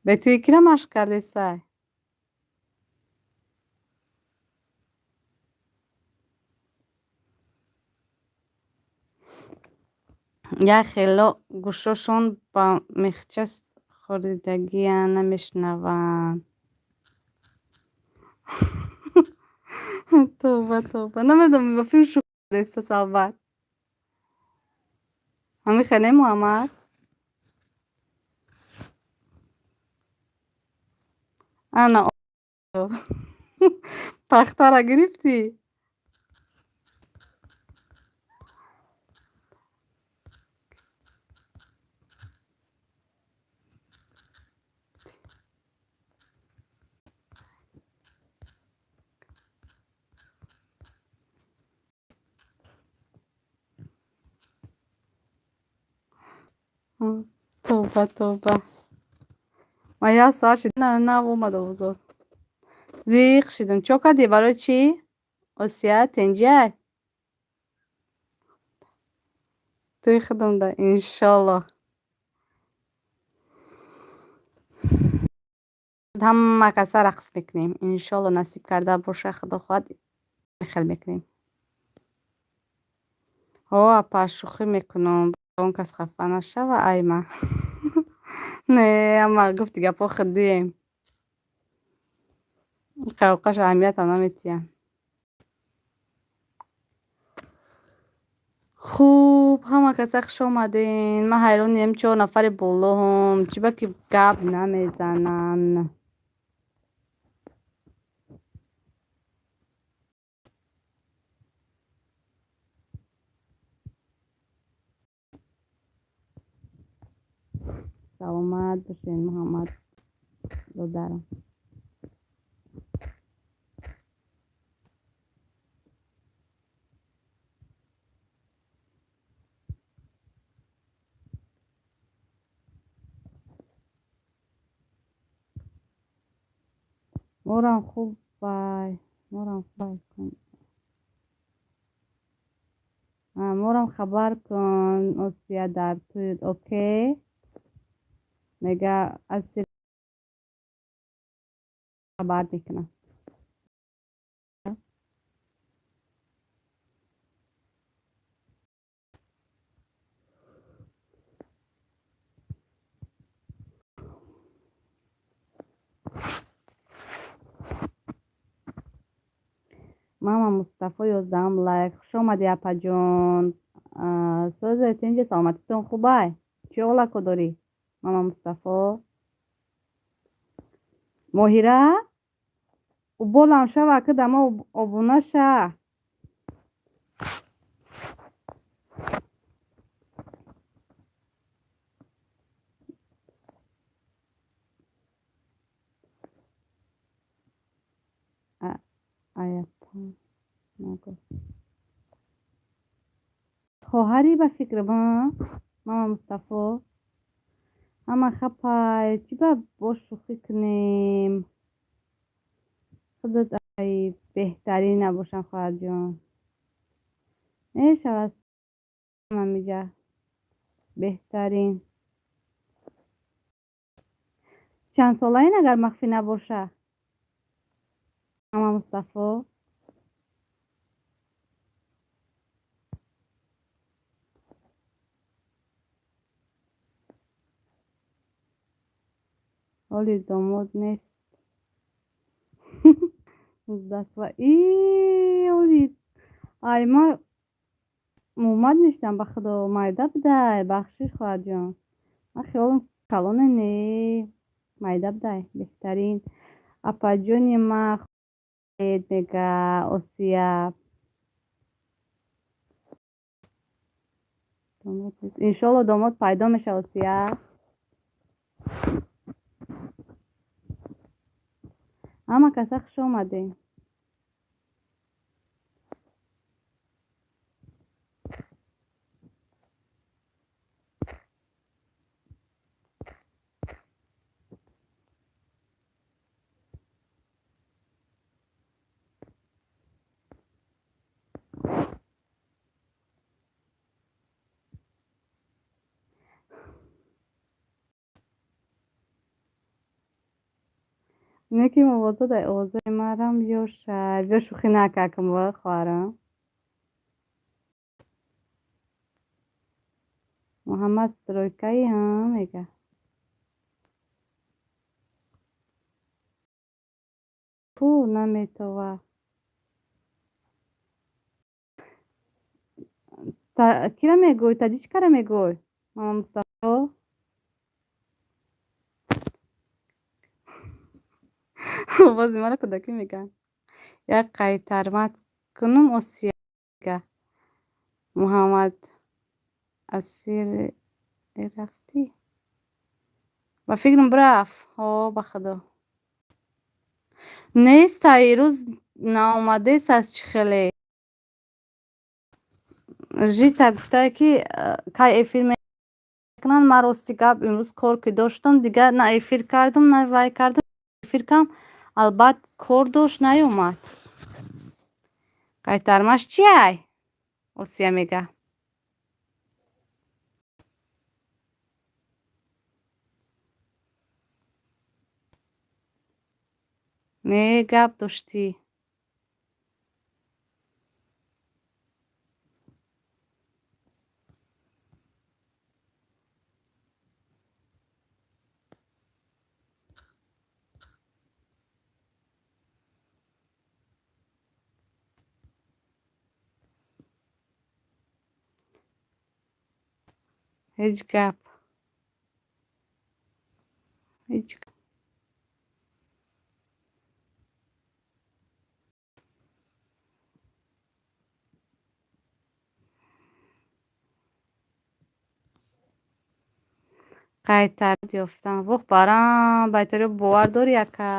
Бе туи кира машқ кардесай? Як хело гӯшошон ба мехча хоридагиянд, намешунаванд. Тавба, тавба. Намедонам, ба филм шӯхӣ кардестас, албат. Ҳамихе, не, Муҳаммад? Ана, пахтара гирифтӣ? Тавба, тавба, ман як соат шид, нав омад овозот, зиқ шидам. Чо кардӣ, барои чӣ, Осия? Тенҷиай туи худамда, иншоллоҳ. Ҳама каса рақс мекунем, иншолло, насиб карда боша, худо хоҳад, хел мекунем. Ҳо, апа, шӯхӣ мекунам, он кас хафа нашава. Айма не, ама гуфти гапҳо худдием, қавқаш аҳамиятам наметиҳам. Хуб, ҳама каса хуш омаден. Ман ҳайронем, чор нафари болоҳом, чӣ ба ки гап намезананд? Саломат бошед, Муҳаммад додарам. Морам хуб вай, морам хуб кун, морам хабар кун, Осия, дар туй. Окей, мега, аз хабар мекунам. Мама Мустафо, 11-ам лайк. Хуш омадӣ, апаҷон. Сӯзе, тинҷи, саломатитон хубай? Чӣ олако дорӣ, мама Мустафо? Моҳира, уболам шава, ки дамо обуна ша. Аяпа нагуфт, хоҳарӣ, ба фикрам, мама Мустафо. Ҳама хапай, чӣ ба бо шӯхӣ кунем? Худат ай беҳтарин набошам, хоҳарҷон, мешавад ҳамиҷа беҳтарин. Чанд солаин, агар махфӣ набоша, мама Мустафо? Ҳоли домод нест, 19. Оли ай ма мӯмад ништам, ба худо, майда будай. Бахшиш, хоҳарҷон, ман хиёлам калоне, не, майда будай. Беҳтарин апаҷони ма, мега Осия. Иншолло, домод пайдо мешавад, Осия. Ҳама каса хуш омадем. Неки овоза дар овозаи марам ёша. Биё, шӯхӣ накакм, ва хоҳарам. Муҳаммад стройкаи ҳа, мега. Фу, наметова. Кира мегӯй? Таҷичкара мегӯй, мама Мустафо? Овози маро кӯдакӣ мегӯянд. Як қайтармат кунум, Осия. Муҳаммад асир рафтӣ? Ба фикрам, бирафт. Ҳо, ба худо. Неста, ирӯз наомадест, аз чӣ хеле. Жита гуфтае, ки кай эфир мекунанд. Ман, рости гап, имрӯз кор ки доштам, дигар на эфир кардам, на вай кардам. Эфир кам, албат, кор дошт, наёмад. Қайтармаш чиай? Осия мега. Не, гап доштӣ. Ҳеҷ гап. Ҳеҷ. Қайтар ёфтам. Вух, барам, байтариё бовар дорӣ, ака?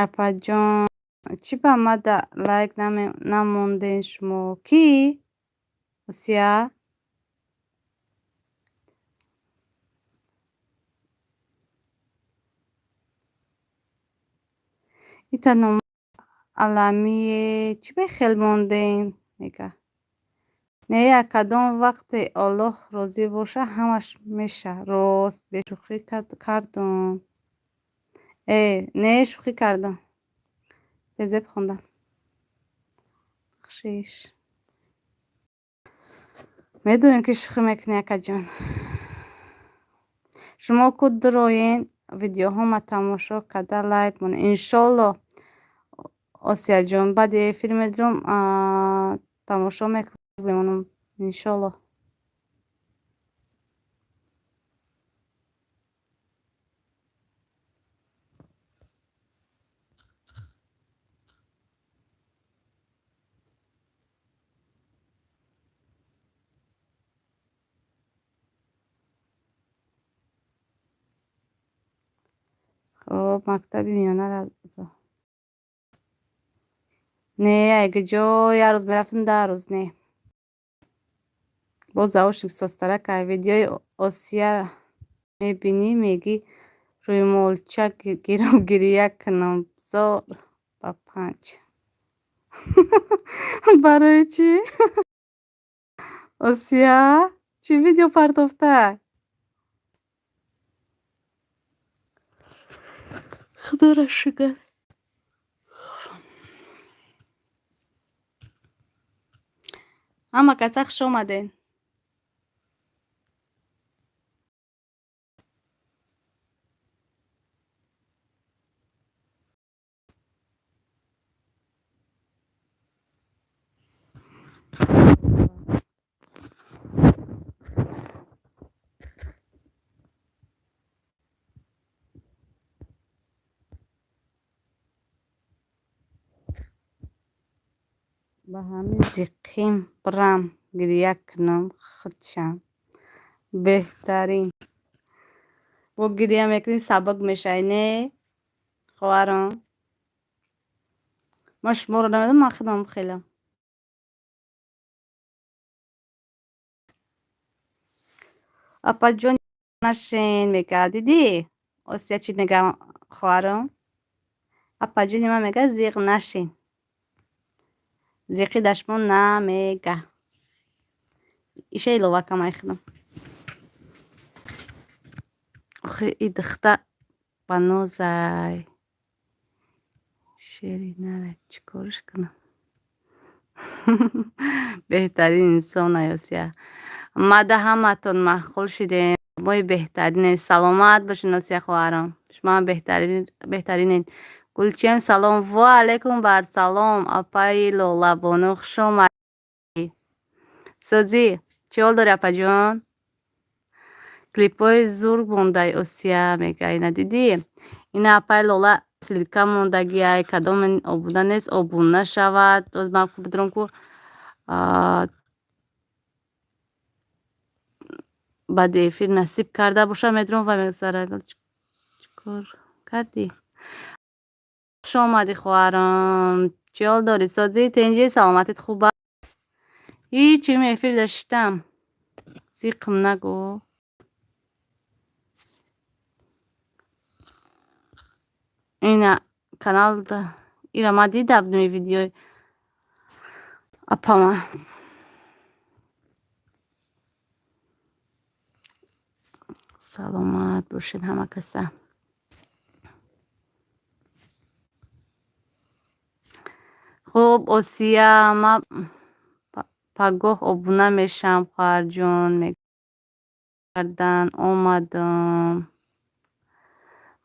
Апаҷон, чӣ ба мада лайк намонден шумо? Кӣ? Осия? Ита ном аламие, чӣ бехел монден? Мега. Не, кадом вақте Оллоҳ розӣ боша, ҳамаш меша. Рост, бешӯхӣ кардум. Э, не, шӯхӣ кардам. Безеб хондам. Бахшиш. Медонем, ки шӯхӣ мекунӣ, акаҷон. Шумо ку дуроен, видеоҳома тамошо карда, лайк монед. Иншолло, Осияҷон, баъди эфир медурам, тамошо мекунам, мемонам. Иншолло. Хоб, мактаби миёнара. Не, айгиҷо як рӯз мерафтам, 10 рӯз не. Боз заошник состаракай. Видеои Осия мебинӣ, мегӣ, рӯймолча гирам, гиря кунам. Зор ба панҷ. Барои чӣ? Осия чӣ видео партофта? Худоро шукр. Ҳама каса хуш омадед. Ба ҳамин зиққим бирам, гиря кунам, худшам. Беҳтарин. Бо гиря мекунӣ, сабук мешавӣ, не? Хоҳарон. Ман шуморо намедонам, ман худам хелам. Апаҷон, нашен, мега. Дидӣ? Осия чӣ мега, хоҳарон? Апаҷони ман мега, зиқ нашен. Зиқӣ дар шумо намега. Иша илова кам худам. Охи, и духта ба нозай. Шери нара, чӣ корш кунам? Беҳтарин инсон ай, Осия. Мада ҳаматон маъқул шидем. Мои беҳтаринед. Саломат бошед, Осия хоҳарон. Шумоам беҳтаринед. Гулчиям, салом. Ва алайкум барсалом. Апаи Лолабону, хуш омадӣ. Созӣ, чӣ ҳол дорӣ, апаҷон? Клипҳои зург мондай, Осия мега. Ина дидӣ? Ина апай Лола ссылка мондагиай. Кадоме обуна нест, обуна шавад. Ман бидурам, ку баъди эфир насиб карда боша, медурам ва мегзара. Чикор кардӣ? Хуш омадӣ, хоҳарам. Чӣ ҳол дорӣ? Созӣ, тинҷӣ, саломатит хуб? Ҳичим, эфир даштам. Зиқм нагӯ. Ина канал ира ма дида будем, видеои апама. Саломат бошед ҳама каса. Хуб, Осия, ма пагоҳ обуна мешавам, хоҳарҷон. Мекардан омадам.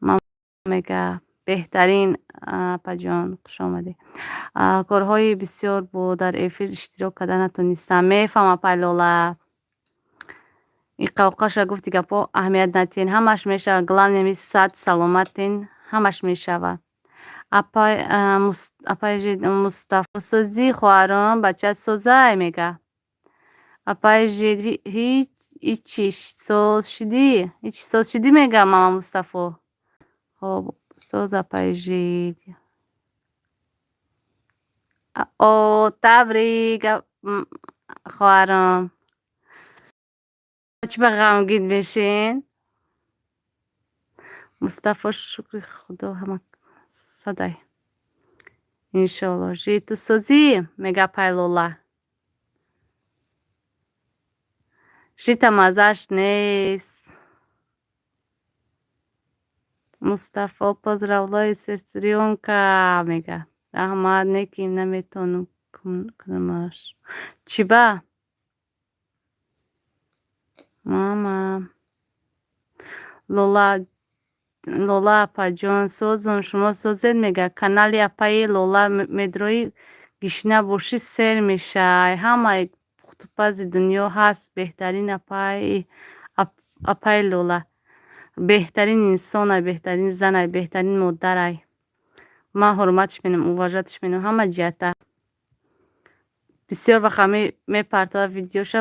Ман мега, беҳтарин, апаҷон, хуш омадӣ. Корҳои бисёр буд, дар эфир иштирок карда натонистам. Мефаҳмам, апай Лола. Ин қавқаша гуфти гапҳо аҳамият надиҳен, ҳамаш мешавад. Главное, ми сад саломатен, ҳамаш мешавад. Апай Мустафо, созӣ, хоҳарон, бача созай, мега. Апай Жид, ҳичи соз шидӣ? Ҳичи соз шидӣ, мега мама Мустафо. Хоб, соз, апай Жид. О, табрик, хоҳарон. Чӣ ба ғамгин мешен? Мустафо, шукри Худо, ҳама садай. Иншоалло. Жид, ту созӣ, мега апай Лола. Жита маззаш нест. Мустафо, поздравляю, сестрёнка, мега. Раҳмат, неким наметавонам кунамаш. Чӣ ба? Мама. Лола, Лола апаҷон, созум, шумо созед, мега. Канали апаи Лола медрои, гишна бошӣ, сер мешай. Ҳамаи пухтупази дунё ҳаст. Беҳтарин апаи Лола. Беҳтарин инсонай, беҳтарин занай, беҳтарин модарай. Ман ҳурматш менам, уважать ш менам ҳама ҷиҳата. Бисёр вақт ҳами мепартова видеоша,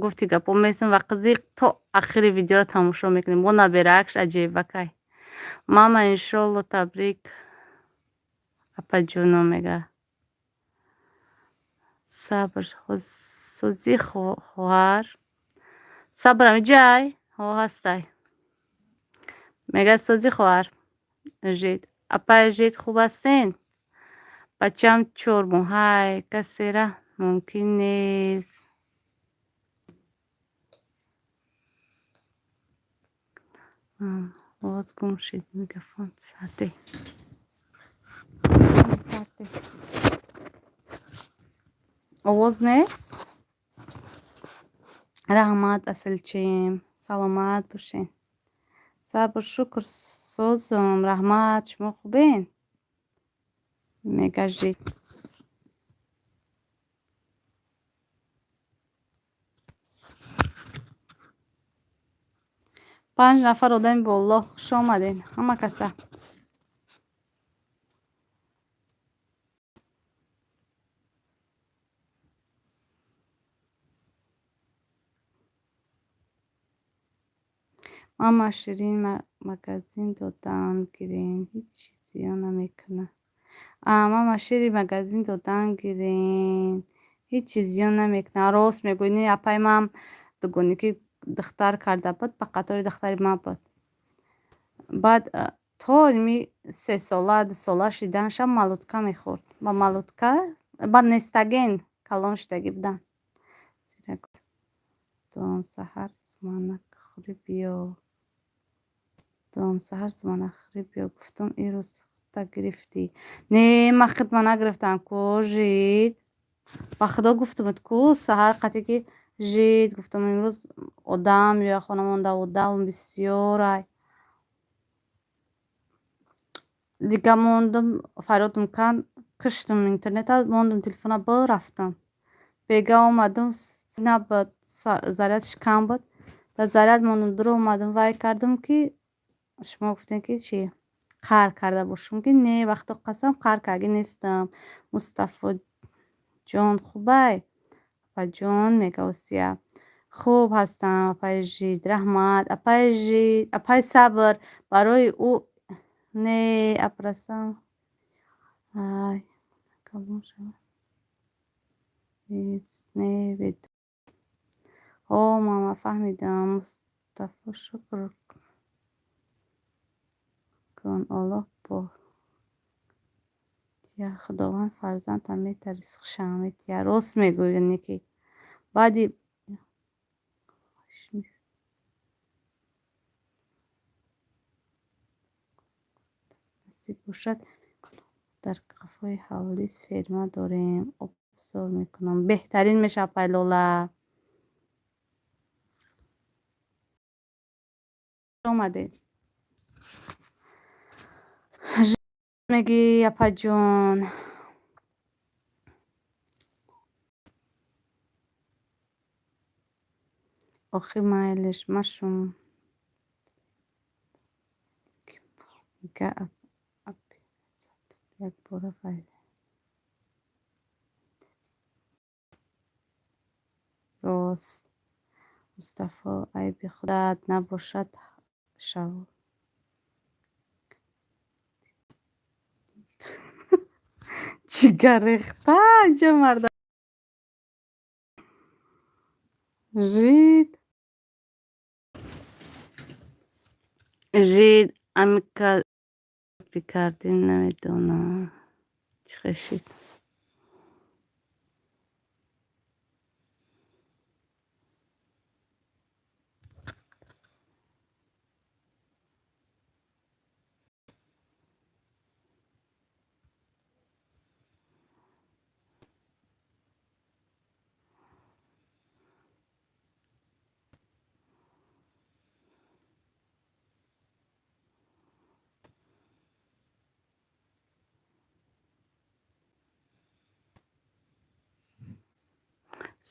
гуфти гапҳо месам ва қизиқ, то ахири видеоро тамошо мекунем. Бо набераакш аҷоибакай. Мама, иншолло, табрик, апаҷоно, мега. Сабр, созӣ, хоҳар. Сабр ҳамиҷай? Ҳо, ҳастай. Мега, созӣ, хоҳар. Жид. Апай Жид, хуб ҳастен? Бачаам 4 моҳай, касера мумкин нест. Овоз гум шид, микрофон сарде. Овоз нест? Раҳмат, асилчием. Саломат бошед. Сабр, шукр, созум, раҳмат, шумо хубен? Мега Жид. Панҷ нафар одами болло, хуш омадед ҳама каса. Мама Ширин, магазин додан гирен, ҳеҷ зиён намекунад. Мама Шири, магазин додан гирен, ҳеҷ зиён намекунад. Рост мегӯӣ, не, апаи ман дугоне ки духтар карда буд, ба қатори духтари ман буд. Баъд то ими 3 сола, 2 сола шиданашам малютка мехӯрд. Ба малютка, ба нестаген калон шудагӣ буданд. Дом саҳар суманак хӯрӣ биё. Дом саҳар суманак хӯрӣ биё, гуфтам, ирӯз худта гирифтӣ. Не, ман хидма нагирифтам ку, Жид. Ба худо, гуфтамат ку, саҳар қате ки Жид, гуфтам, имрӯз одам ё хона монда, одам бисёрай. Дига мондам, фарёдам кард, киштам интернета, мондам телефона, бирафтам. Бега омадам, набуд, зарядш кам буд. Дар заряд мондум, дур омадам, вай кардам, ки шумо гуфтем, ки чӣ қаҳр карда бошум, ки не, вақто қасам, қаҳр карда нестам. Мустафоҷон, хубай, апаҷон, мега Осия. Хуб ҳастам, апаи Жид, раҳмат, апаи Жид, апаи Сабр барои ӯ не апрасам. Ай, калон шавад. Не, О, мама, фаҳмидам. Мустафо, шукр кун, Аллоҳ бо тия, Худованд фарзандам мета, ризқшам метия. Рост мегӯӣ, ки баъди насиб бошад, дар қафои ҳавлӣ ферма дорем, обзор мекунам. Беҳтарин мешавад, Пайлола. Омадед. Мегӣ, апаҷон. Охи, майлиш, машум. Мега якбора вай. Рост. Мустафо, айби худат набошад, шав. Ҷигар рехта инҷа марда. Жид. Жид, амика бикардем, намедонам. Чӣ хешид.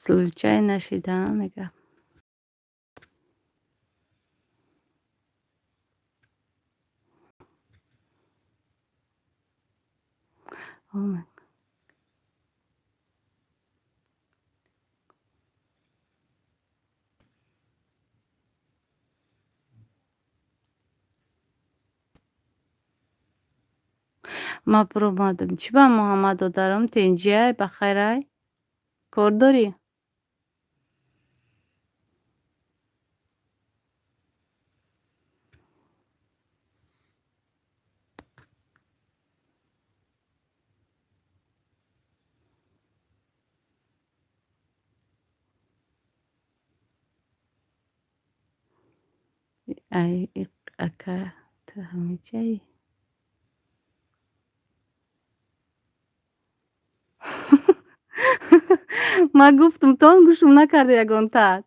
Случай нашида, мега. Oh my. Ма буромадам. Чӣ ба, Муҳаммад додарам, тинҷиай, ба хайрай? Кор дорӣ? Ай, ака, ту ҳамиҷаӣ? Ман гуфтум, тон гӯшум накарда ягонтаат.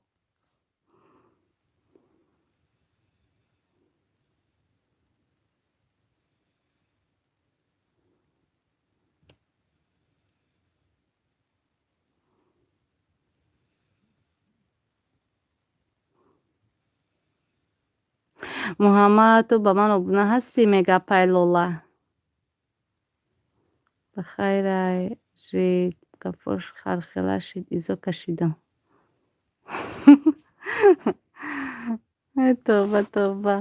Муҳаммад, ту ба ман обуна ҳастӣ, мега Пайлола. Ба хайрай, жид, гапош хархела шид, изо кашидам. Ай, тавба, тавба.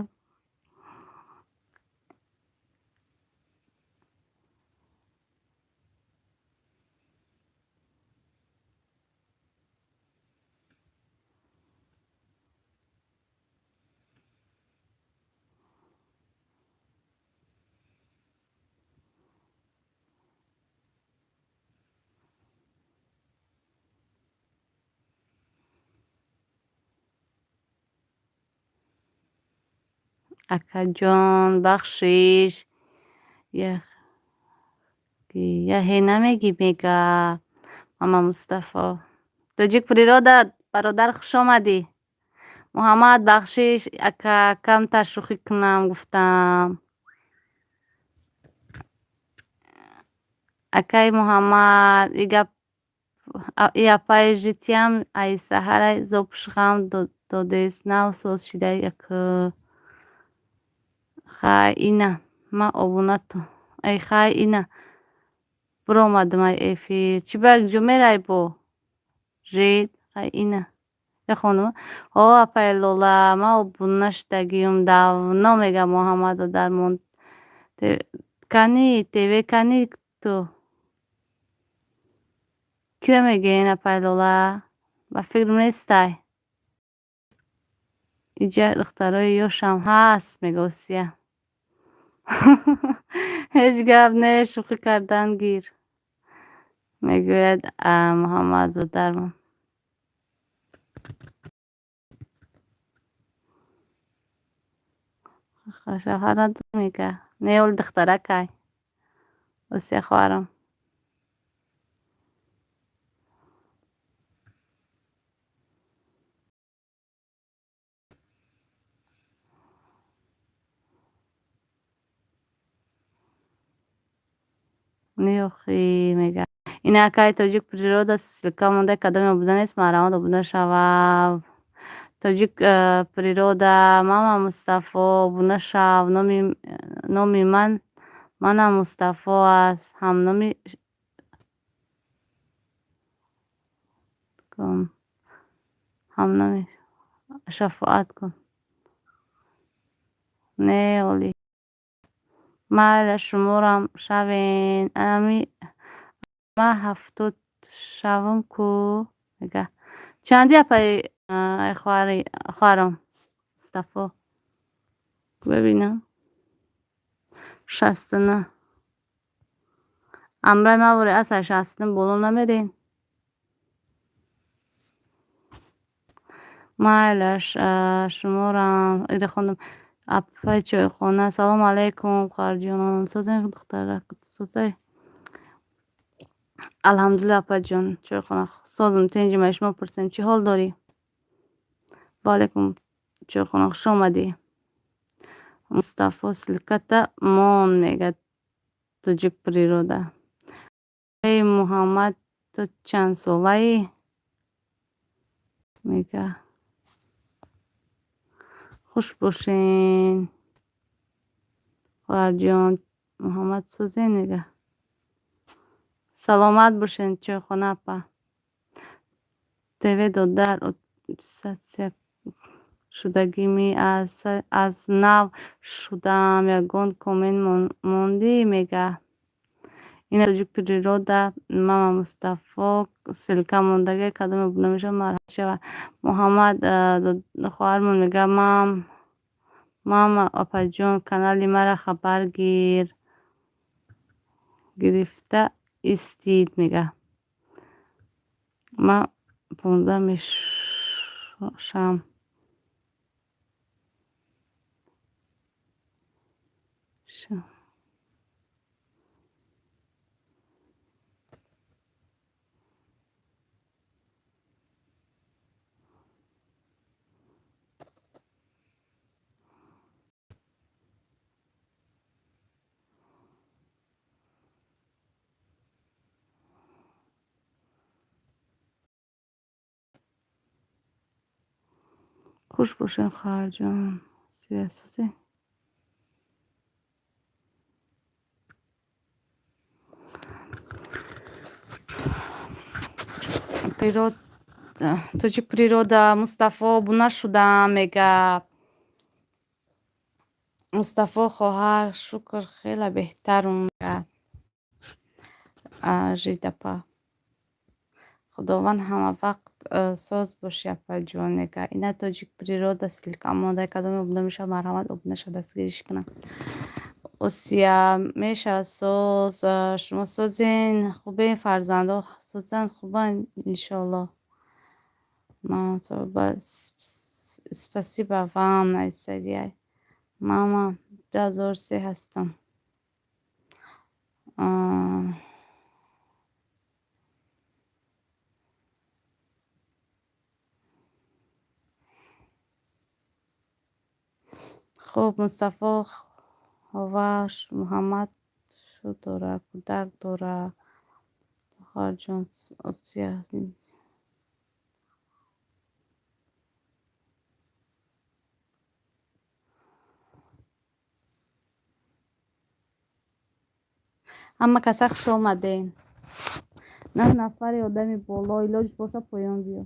Акаҷон, бахшиш. Яҳе намегӣ, мега мама Мустафо. Тоҷик природа, бародар, хуш омадӣ. Муҳаммад, бахшиш, ака, камтар шӯхӣ кунам гуфтам. Акаи Муҳаммад, и гап и апаи житиям ай саҳарай зобш ғам. Додест, нав соз шида як. Хай, ина ман обунату. Эй, хай, ина биромадам ай эфир. Чӣ ба ҷо мерай бо жид? Хай, ина бихонам. О, апай Лола, ман обуна шудагиюм давно, мега Муҳаммад Дармон. Кани ТВ, кани ту? Кира мегӯен, апай Лола? Ба фикрам нестай. Иҷа духтарои ёшам ҳаст, мега Осия. Ҳеҷ гап не, шӯхӣ кардан гир, мегӯяд Муҳаммад Дармон. Шавҳар надорӣ, мега. Не, оли духтаракай. Осия хоҳарам. Не охи, мега. Ина акай Тоҷик Природа ссылка монда, кадоме обуна нест, марҳамат, обуна шава. Тоҷик Природа, мама Мустафо, обуна шав. Номи ман манам Мустафо аст. Ҳамноми кун. Ҳамноми шафоат кун. Не, оли. Майла, шуморам шавен. Ами ма 70 шавам ку, мега. Чанди, апай хоҳарам Мустафо? Бибинам. 69. Амрай мавори асар 69 боло намерен. Майлаш, шуморам ире хондам. Апай чойхона, салому алайкум, хоҳарҷон. Созай, духтарак, созай? Алҳамдулилла, апаҷон, чойхона, созум, тинҷима. Шумо пурсем, чӣ ҳол дорӣ? Ва алайкум, чойхона, хуш омадӣ. Мустафо, ссылката мон, мега Тоҷик Природа. Эй Муҳаммад, ту чандсолаӣ? Мега. Хуш бошен, хоҳарҷон. Муҳаммад, созен, мега. Саломат бошен, чойхона апа. ТВ додар шудагими аз нав шудам, ягон коммент мондӣ, мега. Ина Тоҷик Природа, мама Мустафо ссылка мондага, кадоме обуна мешавад, марҳамат шава. Муҳаммад хоҳармон мега, мама, апаҷон, канали мара хабар гир гирифта истид, мега. Ман 15 мешам. Хуш бошед, хоҳарҷон. Созӣ? Тоҷик Природа, Мустафо, обуна шудам, мега. Мустафо хоҳар, шукр, хеле беҳтарум, мега. Жид апа. Худованд ҳама вақт соз бошӣ, апаҷон, мега. Ина Тоҷик Природа ссылка монда, кадоме обуна мешавад, марҳамат, обуна шава, дастгириш кунам. Осия мешавад соз, шумо созен, хубен, фарзандо созанд, хубанд, иншоалло. Спасибо вам, нависагиай. Мама 2003 ҳастам. Хуб, Мустафо ҳоваш Муҳаммад шу дора, кӯдак дора. Хоҳарҷон Осия. Ҳама каса хуш омаден. На нафари одами боло, илоҷ боша, поён биё.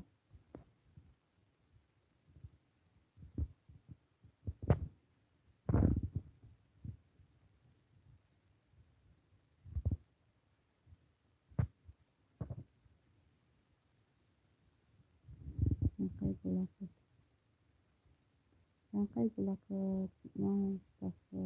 Чанқай гулакот, Мустафо.